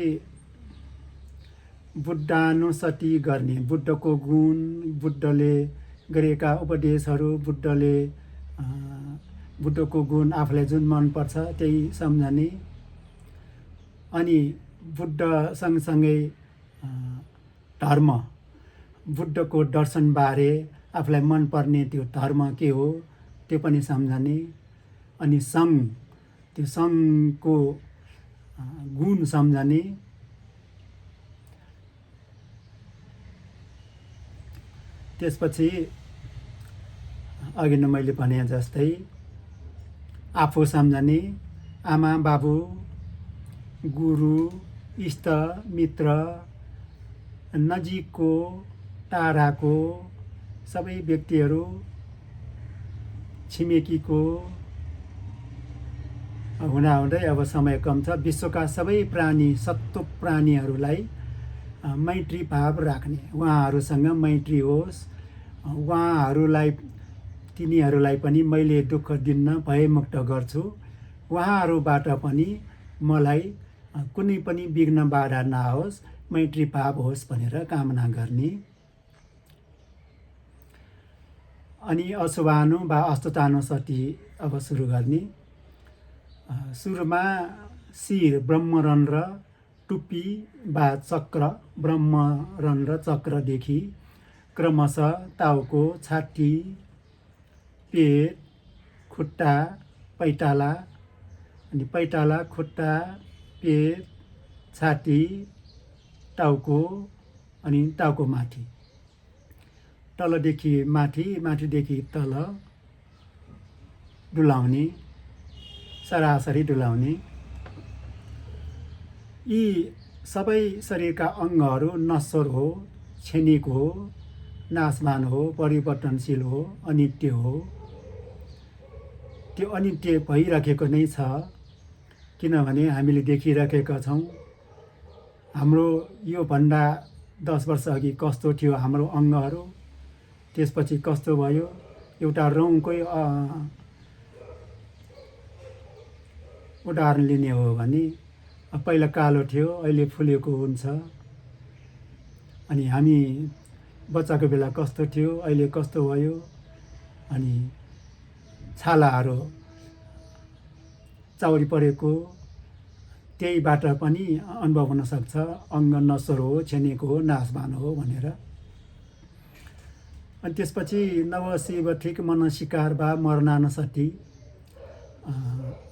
बुद्धानुसटी गर्ने, बुद्धको गुण, बुद्धले गरेका उपदेशहरू, बुद्धको गुण आफूलाई जुन मनपर्छ त्यही सम्झने। अनि बुद्ध सँगसँगै धर्म, बुद्धको दर्शनबारे आफूलाई मनपर्ने त्यो धर्म के हो त्यो पनि सम्झने। अनि सङ्घ, त्यो सङ्घको गुण सम्झने। त्यसपछि अघि नै मैले भने जस्तै आफू सम्झने, आमा बाबु, गुरु, इष्ट मित्र, नजिकको टाढाको सबै व्यक्तिहरू, छिमेकीको हुँदाहुँदै अब समय कम छ, विश्वका सबै प्राणी, सत्व प्राणीहरूलाई मैत्री भाव राख्ने, उहाँहरूसँग मैत्री होस्। तिनीहरूलाई पनि मैले दुःख दिन्न, भयमुक्त गर्छु। उहाँहरूबाट पनि मलाई कुनै पनि विघ्न बाधा नहोस्, मैत्री भाव होस् भनेर कामना गर्ने। अनि अशुभानु वा अस्तुतानुसटी अब सुरु गर्ने। सुरुमा शिर, ब्रह्मरण र टुप्पी वा चक्र, ब्रह्मरण र चक्रदेखि क्रमशः टाउको, छाती, पेट, खुट्टा, पैताला, अनि पैताला, खुट्टा, पेट, छाती, टाउको, अनि टाउको माथि, तलदेखि माथि, माथिदेखि तल डुलाउने, सरासरी डुलाउने। यी सबै शरीरका अङ्गहरू नश्वर हो, क्षणिक हो, नाशवान हो, परिवर्तनशील हो, अनित्य हो। त्यो अनित्य भइराखेको नै छ, किनभने हामीले देखिराखेका छौँ। हाम्रो योभन्दा 10 वर्ष अघि कस्तो थियो हाम्रो अङ्गहरू, त्यसपछि कस्तो भयो। एउटा रौँकै उदाहरण लिने हो भने पहिला कालो थियो, अहिले फुलेको हुन्छ। अनि हामी बच्चाको बेला कस्तो थियो, अहिले कस्तो भयो। अनि छालाहरू चाउरी परेको, त्यहीबाट पनि अनुभव हुनसक्छ अङ्ग नश्वर हो, क्षणिक हो, नाशवान हो भनेर। अनि त्यसपछि नवशिव ठिक मनसिकार वा मरणानुसटी,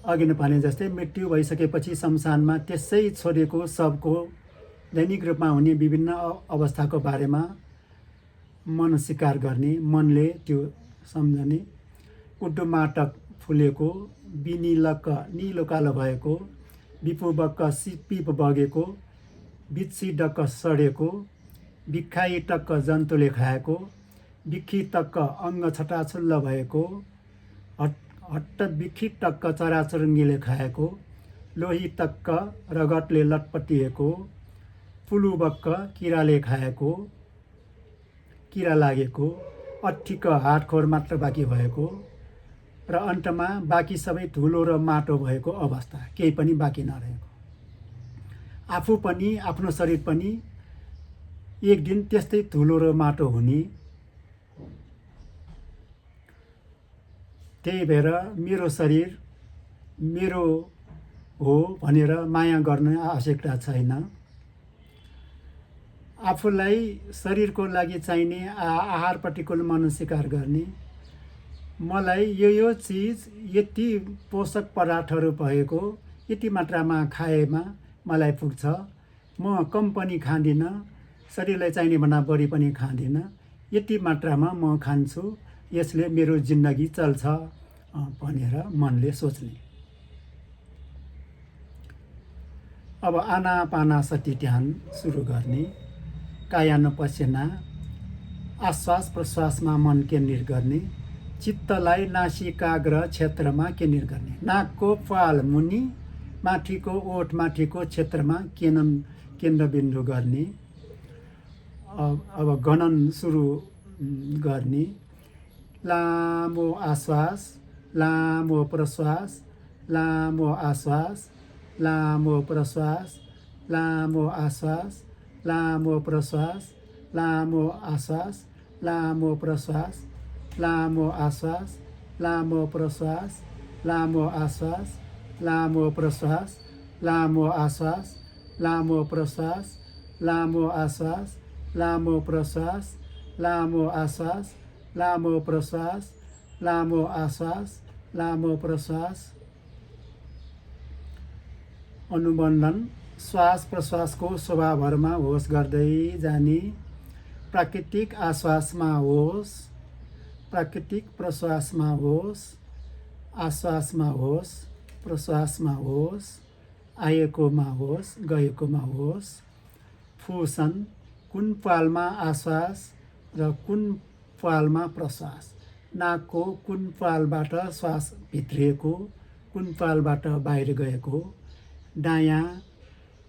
अघि नै भने जस्तै मृत्यु भइसकेपछि शमशानमा त्यसै छोडेको शवको दैनिक रूपमा हुने विभिन्न अवस्थाको बारेमा मनस्वीकार गर्ने, मनले त्यो सम्झने। उड्डुमाटक फुलेको, विनिलक निलो कालो भएको, विपुबक्क पिप बगेको, बिच्छी डक्क सडेको, बिखाई टक्क जन्तुले खाएको, बिखी टक्क अङ्ग छटाछुल्ल भएको, हट्ट बिखी टक्क चराचुरुङ्गीले खाएको, लोही टक्क रगतले लटपटिएको, पुलुबक्क किराले खाएको, किरा लागेको, अठ्ठीक हाडखोर मात्र बाँकी भएको, र अन्तमा बाँकी सबै धुलो र माटो भएको अवस्था, केही पनि बाँकी नरहेको। आफू पनि, आफ्नो शरीर पनि एक दिन त्यस्तै धुलो र माटो हुने। त्यही भएर मेरो शरीर मेरो हो भनेर माया गर्ने आवश्यकता छैन। आफूलाई शरीरको लागि चाहिने आहारपट्टिको मनस्वीकार गर्ने, मलाई यो चिज यति पोषक पदार्थहरू भएको यति मात्रामा खाएमा मलाई पुग्छ, म कम पनि खाँदिनँ, शरीरलाई चाहिने भन्दा बढी पनि खाँदिनँ, यति मात्रामा म खान्छु, यसले मेरो जिन्दगी चल्छ भनेर मनले सोच्ने। अब आनापानासति ध्यान सुरु गर्ने। कायानुपसेना, आश्वास प्रश्वासमा मन केन्द्रित गर्ने। चित्तलाई नासिकाग्र क्षेत्रमा केन्द्रित गर्ने। नाकको पाल मुनि माथिको ओठ माथिको क्षेत्रमा केन्द्रबिन्दु गर्ने। अब गणन सुरु गर्ने। लामो आश्वास, लामो प्रश्वास, लामो आश्वास, लामो प्रश्वास, लामो आश्वास, लामो प्रश्वास, लामो आश्वास, लामो प्रश्वास, लामो आश्वास, लामो प्रश्वास, लामो आश्वास, लामो प्रश्वास, लामो आश्वास, लामो प्रश्वास, लामो आश्वास, लामो प्रश्वास, लामो आश्वास, लामो प्रश्वास, लामो आश्वास, लामो प्रश्वास। अनुबन्धन श्वास प्रश्वासको स्वभावहरूमा होस गर्दै जाने। प्राकृतिक आश्वासमा होस, प्राकृतिक प्रश्वासमा होस, आश्वासमा होस, प्रश्वासमा होस, आएकोमा होस, गएकोमा होस। फुसन कुन पालमा आश्वास र कुन पालमा प्रश्वास, नाकको कुन पालबाट श्वास भित्रिएको कुन पालबाट बाहिर गएको, दायाँ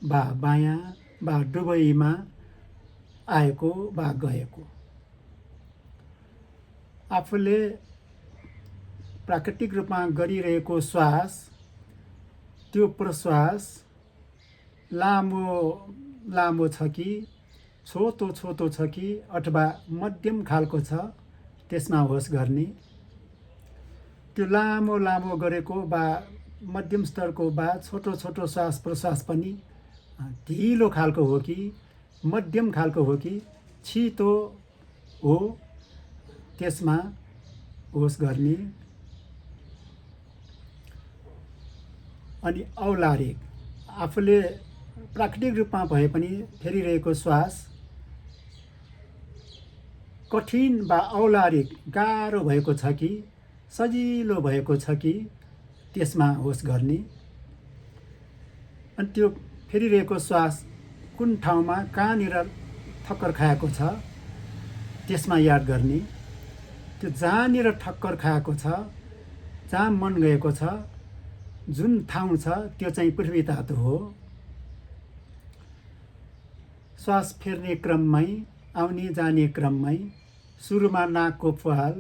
वा बायाँ वा दुवैमा आएको वा गएको। आफूले प्राकृतिक रूपमा गरिरहेको श्वास, त्यो प्रश्वास लामो छ कि छोटो छ कि अथवा मध्यम खालको छ, त्यसमा होस गर्ने। त्यो लामो गरेको वा मध्यम स्तरको वा छोटो श्वास प्रश्वास पनि ढिलो खालको हो कि मध्यम खालको हो कि छिटो हो, त्यसमा होस गर्ने। अनि औलारिक, आफूले प्राकृतिक रूपमा भए पनि फेरिरहेको श्वास कठिन वा औलारिक गाह्रो भएको छ कि सजिलो भएको छ कि, त्यसमा होस गर्ने। अनि त्यो फेरिरहेको श्वास कुन ठाउँमा कहाँनिर ठक्कर खाएको छ, त्यसमा याद गर्ने। त्यो जहाँनिर ठक्कर खाएको छ, जहाँ मन गएको छ, जुन ठाउँ छ, त्यो चाहिँ पृथ्वी धातु हो। श्वास फेर्ने क्रममै, आउने जाने क्रममै सुरुमा नाकको पाल,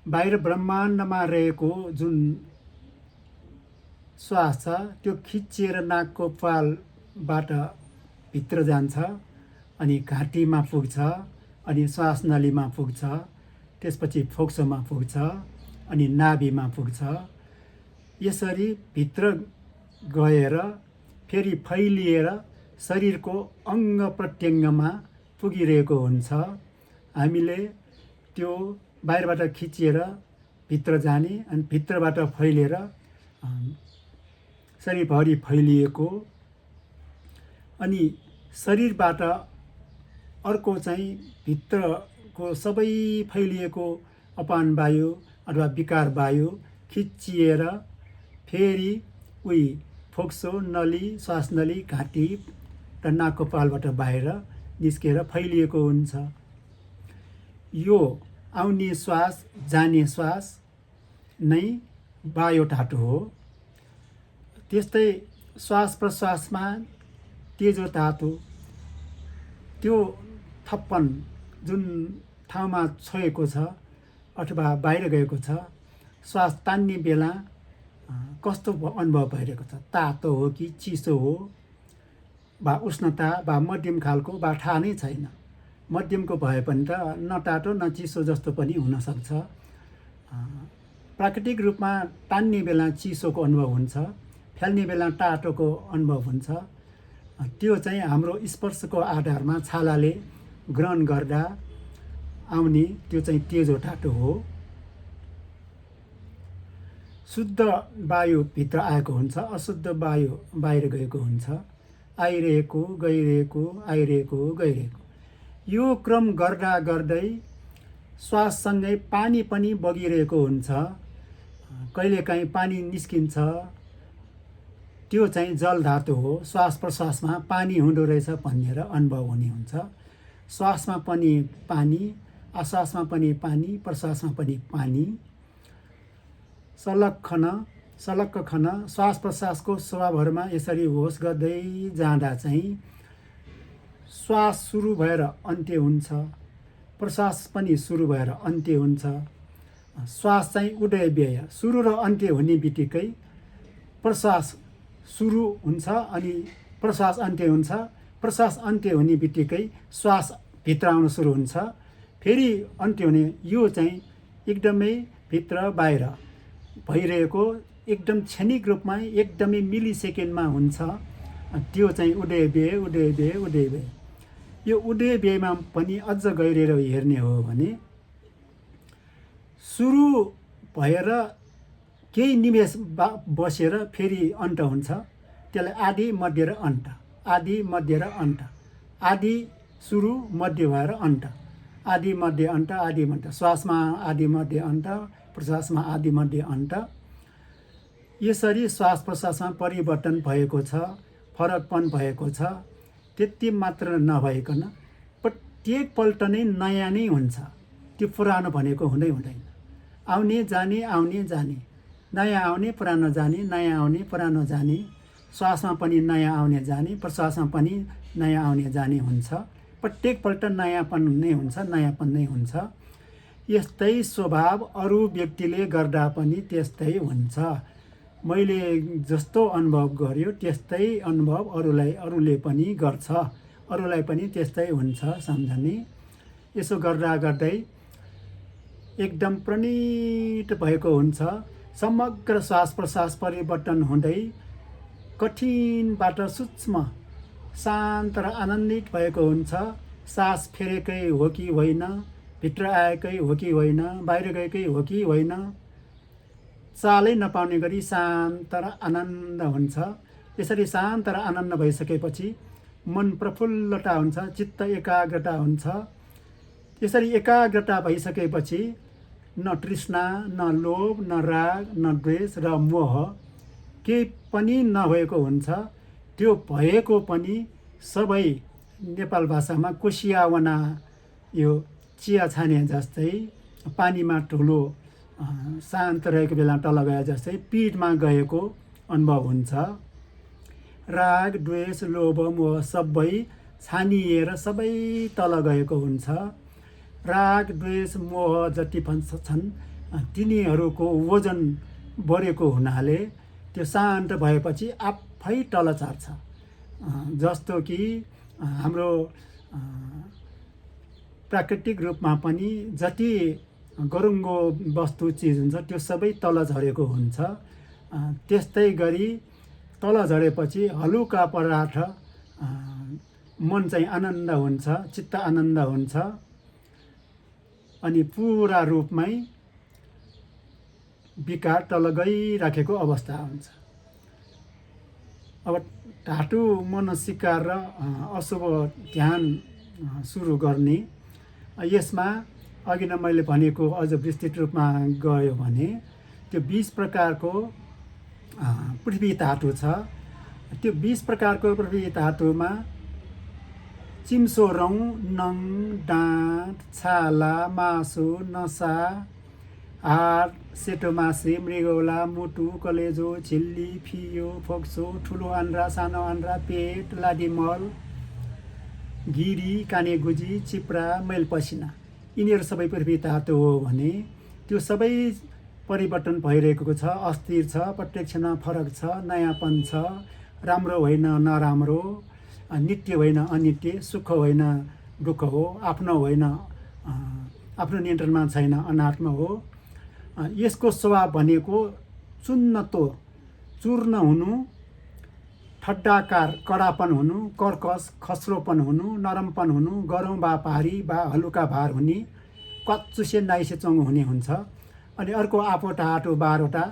बाहिर ब्रह्माण्डमा रहेको जुन श्वास छ त्यो खिचिएर नाकको पालबाट भित्र जान्छ, अनि घाँटीमा पुग्छ, अनि श्वास नलीमा पुग्छ, त्यसपछि फोक्सोमा पुग्छ, अनि नाभिमा पुग्छ। यसरी भित्र गएर फेरि फैलिएर शरीरको अङ्ग प्रत्यङ्गमा पुगिरहेको हुन्छ। हामीले त्यो बाहिरबाट खिचिएर भित्र जाने अनि भित्रबाट फैलिएर शरीरभरि फैलिएको, अनि शरीरबाट अर्को चाहिँ भित्रको सबै फैलिएको अपान वायु अथवा विकार वायु खिचिएर फेरि उही फोक्सो नली, श्वास नली, घाँटी र नाकको पालबाट बाहिर निस्केर फैलिएको हुन्छ। यो आउने श्वास जाने श्वास नै वायु धातु हो। त्यस्तै श्वास प्रश्वासमा तेजो धातु, त्यो थप्पन जुन ठाउँमा छोएको छ अथवा बाहिर गएको छ, श्वास तान्ने बेला कस्तो अनुभव भइरहेको छ, तातो हो कि चिसो हो, वा उष्णता वा मध्यम खालको वा थाहा नै छैन। मध्यमको भए पनि त न तातो न चिसो जस्तो पनि हुनसक्छ। प्राकृतिक रूपमा तान्ने बेला चिसोको अनुभव हुन्छ, फ्याल्ने बेला तातोको अनुभव हुन्छ। त्यो चाहिँ हाम्रो स्पर्शको आधारमा छालाले ग्रहण गर्दा आउने त्यो चाहिँ तेजो तातो हो। शुद्ध वायु भित्र आएको हुन्छ, अशुद्ध वायु बाहिर गएको हुन्छ। आइरहेको गइरहेको, आइरहेको गइरहेको, यो क्रम गर्दा गर्दै श्वाससँगै पानी पनि बगिरहेको हुन्छ। कहिलेकाहीँ पानी निस्किन्छ, त्यो चाहिँ जल धातु हो। श्वास प्रश्वासमा पानी हुँदो रहेछ भनेर अनुभव हुने हुन्छ। श्वासमा पनि पानी, आश्वासमा पनि पानी, प्रश्वासमा पनि पानी। सलक्क खन श्वास प्रश्वासको स्वभावहरूमा यसरी होस गर्दै जाँदा चाहिँ श्वास सुरु भएर अन्त्य हुन्छ, प्रश्वास पनि सुरु भएर अन्त्य हुन्छ। श्वास चाहिँ उदय व्यय, सुरु र अन्त्य हुने बित्तिकै प्रश्वास सुरु हुन्छ अनि प्रश्वास अन्त्य हुन्छ। प्रश्वास अन्त्य हुने बित्तिकै श्वास भित्र आउन सुरु हुन्छ, फेरि अन्त्य हुने। यो चाहिँ एकदमै भित्र बाहिर भइरहेको एकदम क्षणिक रूपमा एकदमै मिली सेकेन्डमा हुन्छ। त्यो चाहिँ उदय व्यय, उदय व्यय, उदय व्यय। यो उदय व्ययमा पनि अझ गहिरेर हेर्ने हो भने सुरु भएर केही निमेष बसेर फेरि अन्त हुन्छ। त्यसलाई आदि मध्य र अन्त, आदि मध्य र अन्त, आदि सुरु मध्य भएर अन्त, आदि मध्य अन्त, आदि मध्य। श्वासमा आदि मध्य अन्त, प्रश्वासमा आदि मध्य अन्त। यसरी श्वास प्रश्वासमा परिवर्तन भएको छ, फरकपन भएको छ। त्यति मात्र नभइकन प्रत्येक पल्ट नै नयाँ नै हुन्छ, त्यो पुरानो भनेको हुँदै हुँदैन। आउने जाने, आउने जाने, नयाँ आउने पुरानो जाने, नयाँ आउने पुरानो जाने। श्वासमा पनि नयाँ आउने जाने, प्रश्वासमा पनि नयाँ आउने जाने हुन्छ। प्रत्येक पल्ट नयाँपन नै हुन्छ, नयाँपन नै हुन्छ। यस्तै स्वभाव अरू व्यक्तिले गर्दा पनि त्यस्तै हुन्छ। मैले जस्तो अनुभव गर्यो त्यस्तै अनुभव अरूले पनि गर्छ, अरूलाई पनि त्यस्तै हुन्छ सम्झने। यसो गर्दा गर्दै एकदम प्रणीत भएको हुन्छ। समग्र श्वास प्रश्वास परिवर्तन हुँदै कठिनबाट सूक्ष्म, शान्त र आनन्दित भएको हुन्छ। सास फेरेकै हो कि होइन, भित्र आएकै हो कि होइन, बाहिर गएकै हो कि होइन, चालै नपाउने गरी शान्त र आनन्द हुन्छ। यसरी शान्त र आनन्द भइसकेपछि मन प्रफुल्लता हुन्छ, चित्त एकाग्रता हुन्छ। यसरी एकाग्रता भइसकेपछि न तृष्णा, न लोभ, न राग, न द्वेष र मोह केही पनि नभएको हुन्छ। त्यो भएको पनि सबै नेपाल भाषामा कोसियावना, यो चिया छाने जस्तै पानीमा ठुलो शान्त रहेको बेला तल गए जस्तै पिठमा गएको अनुभव हुन्छ। राग, द्वेष, लोभ, मोह सबै छानिएर सबै तल गएको हुन्छ। राग, द्वेष, मोह जति छन् तिनीहरूको वजन बढेको हुनाले त्यो शान्त भएपछि आफै तल चढ्छ। जस्तो कि हाम्रो प्राकृतिक रूपमा पनि जति गरुङ्गो वस्तु चिज हुन्छ त्यो सबै तल झरेको हुन्छ। त्यस्तै गरी तल झरेपछि हलुका पदार्थ मन चाहिँ आनन्द हुन्छ, चित्त आनन्द हुन्छ अनि पुरा रूपमै विकार तल गइराखेको अवस्था हुन्छ। अब धातु मनसिकार र अशुभ ध्यान सुरु गर्ने। यसमा अघि नै मैले भनेको अझ विस्तृत रूपमा गयो भने त्यो 20 प्रकारको पृथ्वी धातु छ। त्यो 20 प्रकारको पृथ्वी धातुमा चिम्सो रौँ, नङ, डाँठ, छाला, मासु, नसा, हाड, सेतो मासे, मृगौला, मुटु, कलेजो, झिल्ली, फियो, फोक्सो, ठुलो आन्द्रा, सानो आन्द्रा, पेट, लादिमल, गिरी, कानेगुजी, चिप्रा, मैलपसिना, यिनीहरू सबै पृथ्वी धातु हो भने त्यो सबै परिवर्तन भइरहेको छ, अस्थिर छ, प्रत्येक क्षणमा फरक छ, नयाँपन छ, राम्रो होइन नराम्रो, नित्य होइन अनित्य, सुख होइन दुःख हो, आफ्नो होइन आफ्नो नियन्त्रणमा छैन, अनात्मा हो। यसको स्वभाव भनेको चूर्ण हुनु, ठड्डाकार कडापन हुनु, कर्कश खस्रोपन हुनु, नरमपन हुनु, गरौँ वा भारी वा हलुका भार हुने, कच्चुसे नाइसे चङ्गो हुने हुन्छ। अनि अर्को आफो ढाँटो 12वटा,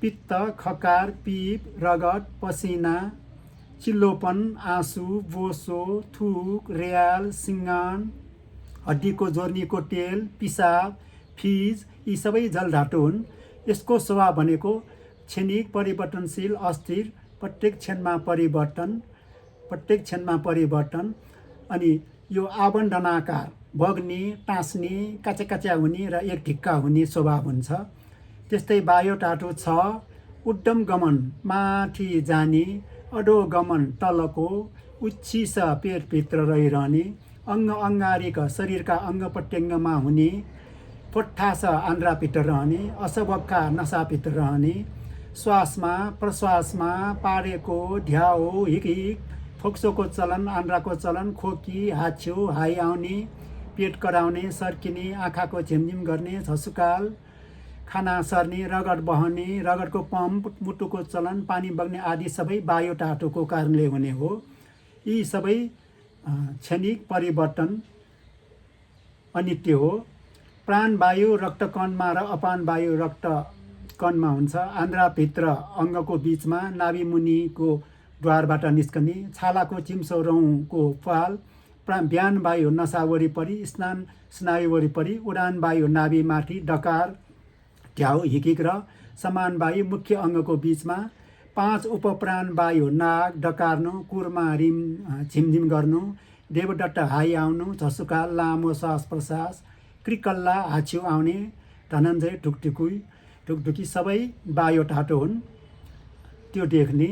पित्त, खकार, पिप, रगत, पसिना, चिल्लोपन, आँसु, बोसो, थुक, रेयाल, सिङ्गान, हड्डीको जोर्नीको तेल, पिसाब, फिज, यी सबै जलढाँटो हुन्। यसको स्वभाव भनेको क्षणिक, परिवर्तनशील, अस्थिर, प्रत्येक क्षणमा परिवर्तन। अनि यो आवण्डनाकार, बग्ने, टाँस्ने, काच्या हुने र एक ढिक्का हुने स्वभाव हुन्छ। त्यस्तै वायु टाटो 6, उड्डम गमन, माथि जाने, अधोगमन, तलको, उच्छिस, पेटभित्र रहिरहने, अङ्गारिक, शरीरका अङ्ग प्रत्यङ्गमा हुने, पोट्ठास, आन्द्राभित्र रहने, असबक्का, नसाभित्र रहने, श्वासमा प्रश्वासमा पारेको, ढ्याउ, हिक, फोक्सोको चलन, आन्द्राको चलन, खोकी, हाच्छ्यो, हाई आउने, पेट कराउने, सर्किने, आँखाको झिमझिम गर्ने, झसुकाल, खाना सर्ने, रगत बहने, रगतको पम्प, मुटुको चलन, पानी बग्ने आदि सबै वायु टाटोको कारणले हुने हो। यी सबै क्षणिक, परिवर्तन, अनित्य हो। प्राणवायु रक्तकणमा र अपान वायु रक्तकणमा हुन्छ। आन्द्राभित्र अङ्गको बिचमा, नाभि मुनिको द्वारबाट निस्कने, छालाको चिम्सो रौँको पाल, बिहान वायु नसा वरिपरि, स्नायु वरिपरि, उडान वायु नाभिमाथि, डकार, ढ्याउ, हिकिक र समान वायु मुख्य अङ्गको बिचमा, 5 उपप्राण वायु नाक डकार्नु, कुरमा रिम झिमझिम गर्नु, देवदत्त हाई आउनु, झसुकाल, लामो श्वास प्रश्वास, क्रिकल्ला, हाच्छ्यु आउने, धनञ्जय ढुकढुकी सबै वायु टाटो हुन्। त्यो देख्ने।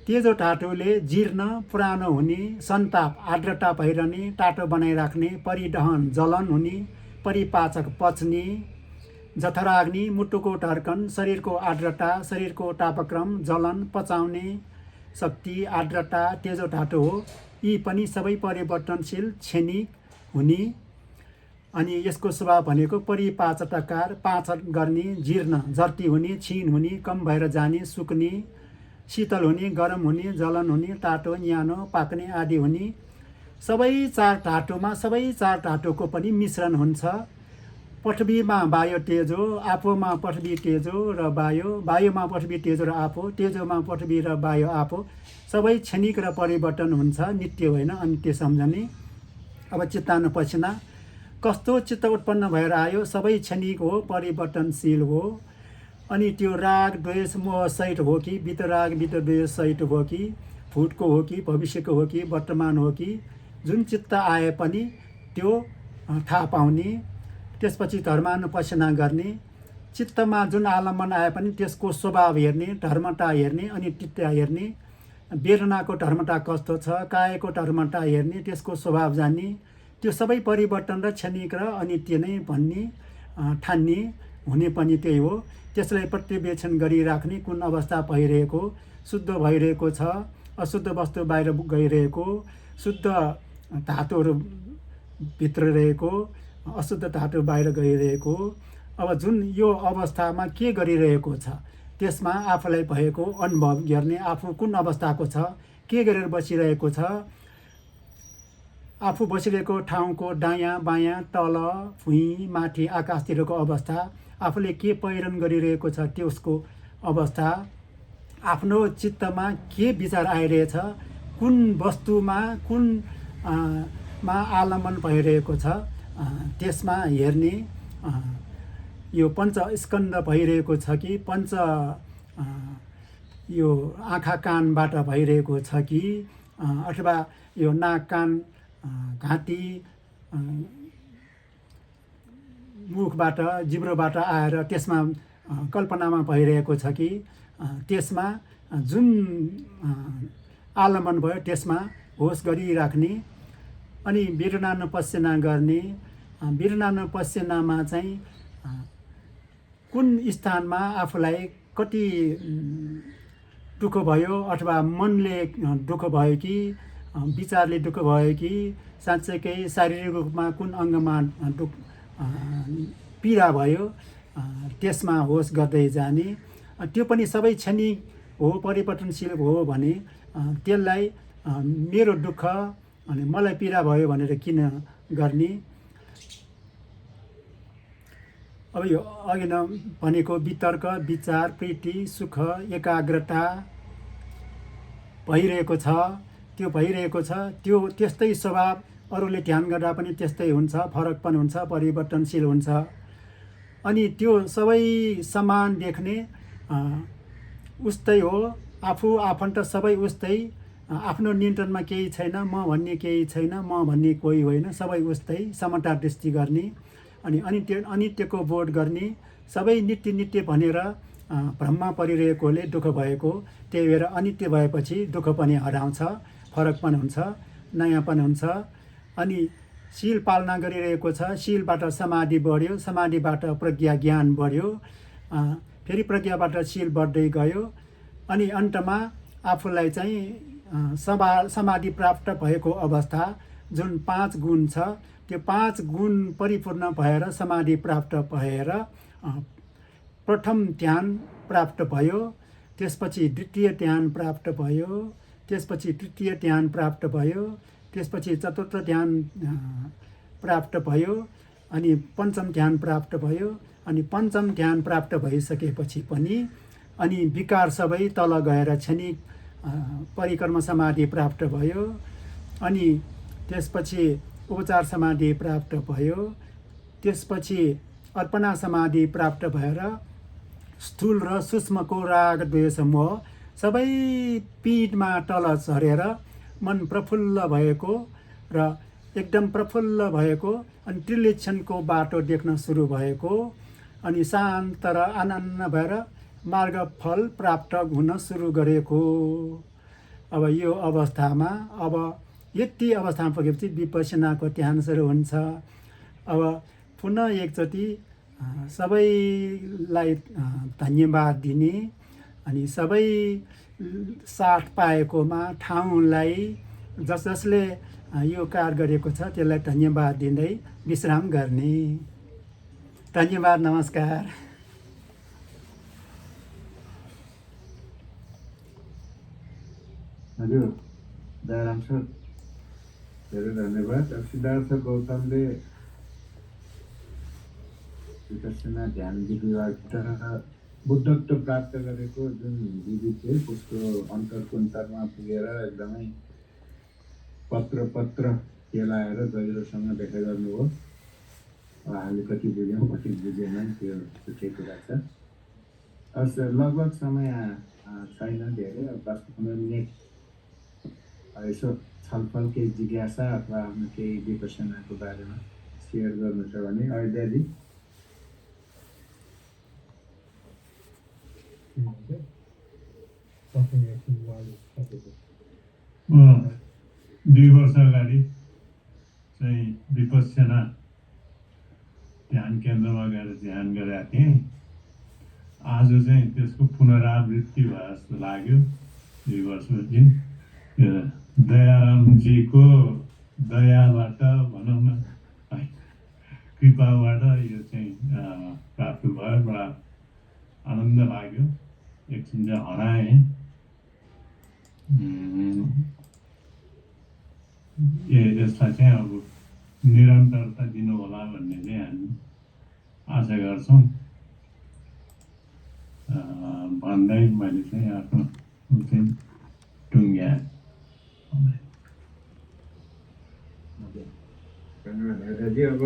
तेजो टाटोले जीर्ण, पुरानो हुने, सन्ताप, आर्द्रता भइरहने, टाटो बनाइराख्ने, परिदहन, जलन हुने, परिपाचक, पच्ने, जठराग्नि, मुटुको धड्कन, शरीरको आर्द्रता, शरीरको तापक्रम, जलन, पचाउने शक्ति, आर्द्रता, तेजो टाटो हो। यी पनि सबै परिवर्तनशील, क्षणिक हुने। अनि यसको स्वभाव भनेको परिपाचककार, पाचन गर्ने, जीर्ण, जर्ती हुने, छिन हुने, कम भएर जाने, सुक्ने, शीतल हुने, गरम हुने, जलन हुने, तातो, न्यानो, पाक्ने आदि हुने। सबै चार धातुको पनि मिश्रण हुन्छ। पृथ्वीमा वायु तेजो, आफोमा पृथ्वी तेजो र वायुमा पृथ्वी तेजो र आफो, तेजोमा पृथ्वी र वायु आफो। सबै क्षणिक र परिवर्तन हुन्छ, नित्य होइन, अनित्य सम्झने। अब चित्तानुपसीना कस्तो चित्त उत्पन्न भएर आयो, सबै क्षणिक हो, परिवर्तनशील हो। अनि त्यो राग द्वेष मोह सहित हो कि वितराग वितद्वेष सहित हो कि भूतको हो कि भविष्यको हो कि वर्तमान हो कि, जुन चित्त आए पनि त्यो थाहा पाउने। त्यसपछि धर्मानुपसेना गर्ने। चित्तमा जुन आलम्बन आए पनि त्यसको स्वभाव हेर्ने, धर्मता हेर्ने, अनित्यता हेर्ने, वेदनाको धर्मता कस्तो छ, कायको धर्मता हेर्ने, त्यसको स्वभाव जान्ने। त्यो सबै परिवर्तन र क्षणिक र अनित्य नै भन्ने, ठान्ने, हुने पनि त्यही हो। त्यसलाई पर्यवेक्षण गरिराख्ने, कुन अवस्था भइरहेको, शुद्ध भइरहेको छ, अशुद्ध वस्तु बाहिर गइरहेको, शुद्ध धातुहरू भित्र रहेको, अशुद्ध धातु बाहिर गइरहेको। अब जुन यो अवस्थामा के गरिरहेको छ त्यसमा आफूलाई भएको अनुभव गर्ने, आफू कुन अवस्थाको छ, के गरेर बसिरहेको छ, आफू बसिरहेको ठाउँको दायाँ बायाँ, तल, भुइँ, माथि, आकाशतिरको अवस्था, आफूले के पहिरन गरिरहेको छ त्यसको अवस्था, आफ्नो चित्तमा के विचार आइरहेछ, कुन वस्तुमा कुन मा आलम्बन भइरहेको छ, त्यसमा हेर्ने। यो पञ्चस्कन्ध भइरहेको छ कि यो आँखा कानबाट भइरहेको छ कि, अथवा यो नाक कान घाँटी मुखबाट जिब्रोबाट आएर त्यसमा कल्पनामा भइरहेको छ कि, त्यसमा जुन आलम्बन भयो त्यसमा होस गरिराख्ने। अनि वेदनानुपसेना गर्ने। वेदनानुपसेनामा चाहिँ कुन स्थानमा आफूलाई कति दुःख भयो अथवा मनले दुःख भयो कि विचारले दुःख भयो कि साँच्चैकै शारीरिक रूपमा कुन अङ्गमा पीडा भयो त्यसमा होस गर्दै जाने त्यो पनि सबै क्षणिक हो परिवर्तनशील हो भने त्यसलाई मेरो दुःख अनि मलाई पीडा भयो भनेर किन गर्ने। अब यो अघि न भनेको वितर्क विचार प्रीति सुख एकाग्रता भइरहेको छ त्यो भइरहेको छ त्यो त्यस्तै स्वभाव अरूले ध्यान गर्दा पनि त्यस्तै हुन्छ फरक पनि हुन्छ परिवर्तनशील हुन्छ। अनि त्यो सबै समान देख्ने उस्तै हो आफू आफन्त सबै उस्तै आफ्नो नियन्त्रणमा केही छैन म भन्ने केही छैन म भन्ने कोही होइन सबै उस्तै समता दृष्टि गर्ने अनि अनित्यको बोध गर्ने सबै नित्य नित्य भनेर भ्रममा परिरहेकोले दुःख भएको त्यही भएर अनित्य भएपछि दुःख पनि हराउँछ फरक पनि हुन्छ नयाँ पनि हुन्छ। अनि शील पालना गरिरहेको छ शीलबाट समाधि बढ्यो समाधिबाट प्रज्ञा ज्ञान बढ्यो फेरि प्रज्ञाबाट शील बढ्दै गयो अनि अन्तमा आफूलाई चाहिँ समाधि प्राप्त भएको अवस्था जुन 5 गुण छ त्यो 5 गुण परिपूर्ण भएर समाधि प्राप्त भएर प्रथम ध्यान प्राप्त भयो त्यसपछि द्वितीय ध्यान प्राप्त भयो त्यसपछि तृतीय ध्यान प्राप्त भयो त्यसपछि चतुर्थ ध्यान प्राप्त भयो अनि पञ्चम ध्यान प्राप्त भयो अनि पञ्चम ध्यान प्राप्त भइसकेपछि पनि अनि विकार सबै तल गएर क्षणिक परिक्रम समाधि प्राप्त भयो अनि त्यसपछि उपचार समाधि प्राप्त भयो त्यसपछि अर्पणा समाधि प्राप्त भएर स्थूल र सूक्ष्मको राग द्वेष मोह सबै पीडमा तल झरेर मन प्रफुल्ल भएको र एकदम प्रफुल्ल भएको अनि त्रिलक्षणको बाटो देख्न सुरु भएको अनि शान्त र आनन्द भएर मार्गफल प्राप्त हुन सुरु गरेको। अब यो अवस्थामा अब यति अवस्थामा पुगेपछि विपश्यनाको ध्यान सुरु हुन्छ। अब पुनः एकचोटि सबैलाई धन्यवाद दिने अनि सबै साथ पाएकोमा ठाउँलाई जसले यो कार्य गरेको छ त्यसलाई धन्यवाद दिँदै विश्राम गर्ने। धन्यवाद नमस्कार। हजुर दयाराम सर धेरै धन्यवाद। अब सिद्धार्थ गौतमले विपश्यना ध्यान विधिबाट बुद्धत्व प्राप्त गरेको जुन विधि थियो त्यसको अन्तर्कुन्तरमा पुगेर एकदमै पत्र केलाएर गहिरोसँग व्याख्या गर्नुभयो। हामीले कति बुझ्यौँ कति बुझेनन् त्यो छुट्टै कुरा छ। लगभग समय छैन धेरै 10-15 मिनट यसो छलफल केही जिज्ञासा अथवा आफ्नो केही विपश्यनाको बारेमा सेयर गर्नु छ भने अयोध्याजी। म 2 वर्ष अगाडि चाहिँ विपश्यना ध्यान केन्द्रमा गएर ध्यान गरेका थिएँ। आज चाहिँ त्यसको पुनरावृत्ति भए जस्तो लाग्यो। 2 वर्षपछि दयारामजीको दयाबाट भनौँ न है कृपाबाट यो चाहिँ प्राप्त भयो। बडा आनन्द लाग्यो। एकछिन चाहिँ हराएँ। यसलाई चाहिँ अब निरन्तरता दिनु होला भन्ने चाहिँ हामी आशा गर्छौँ भन्दै मैले चाहिँ आफ्नो चाहिँ टुङ्ग्याएँ। धन्यवाद। अब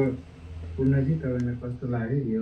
पूर्णजी तपाईँलाई कस्तो लाग्यो यो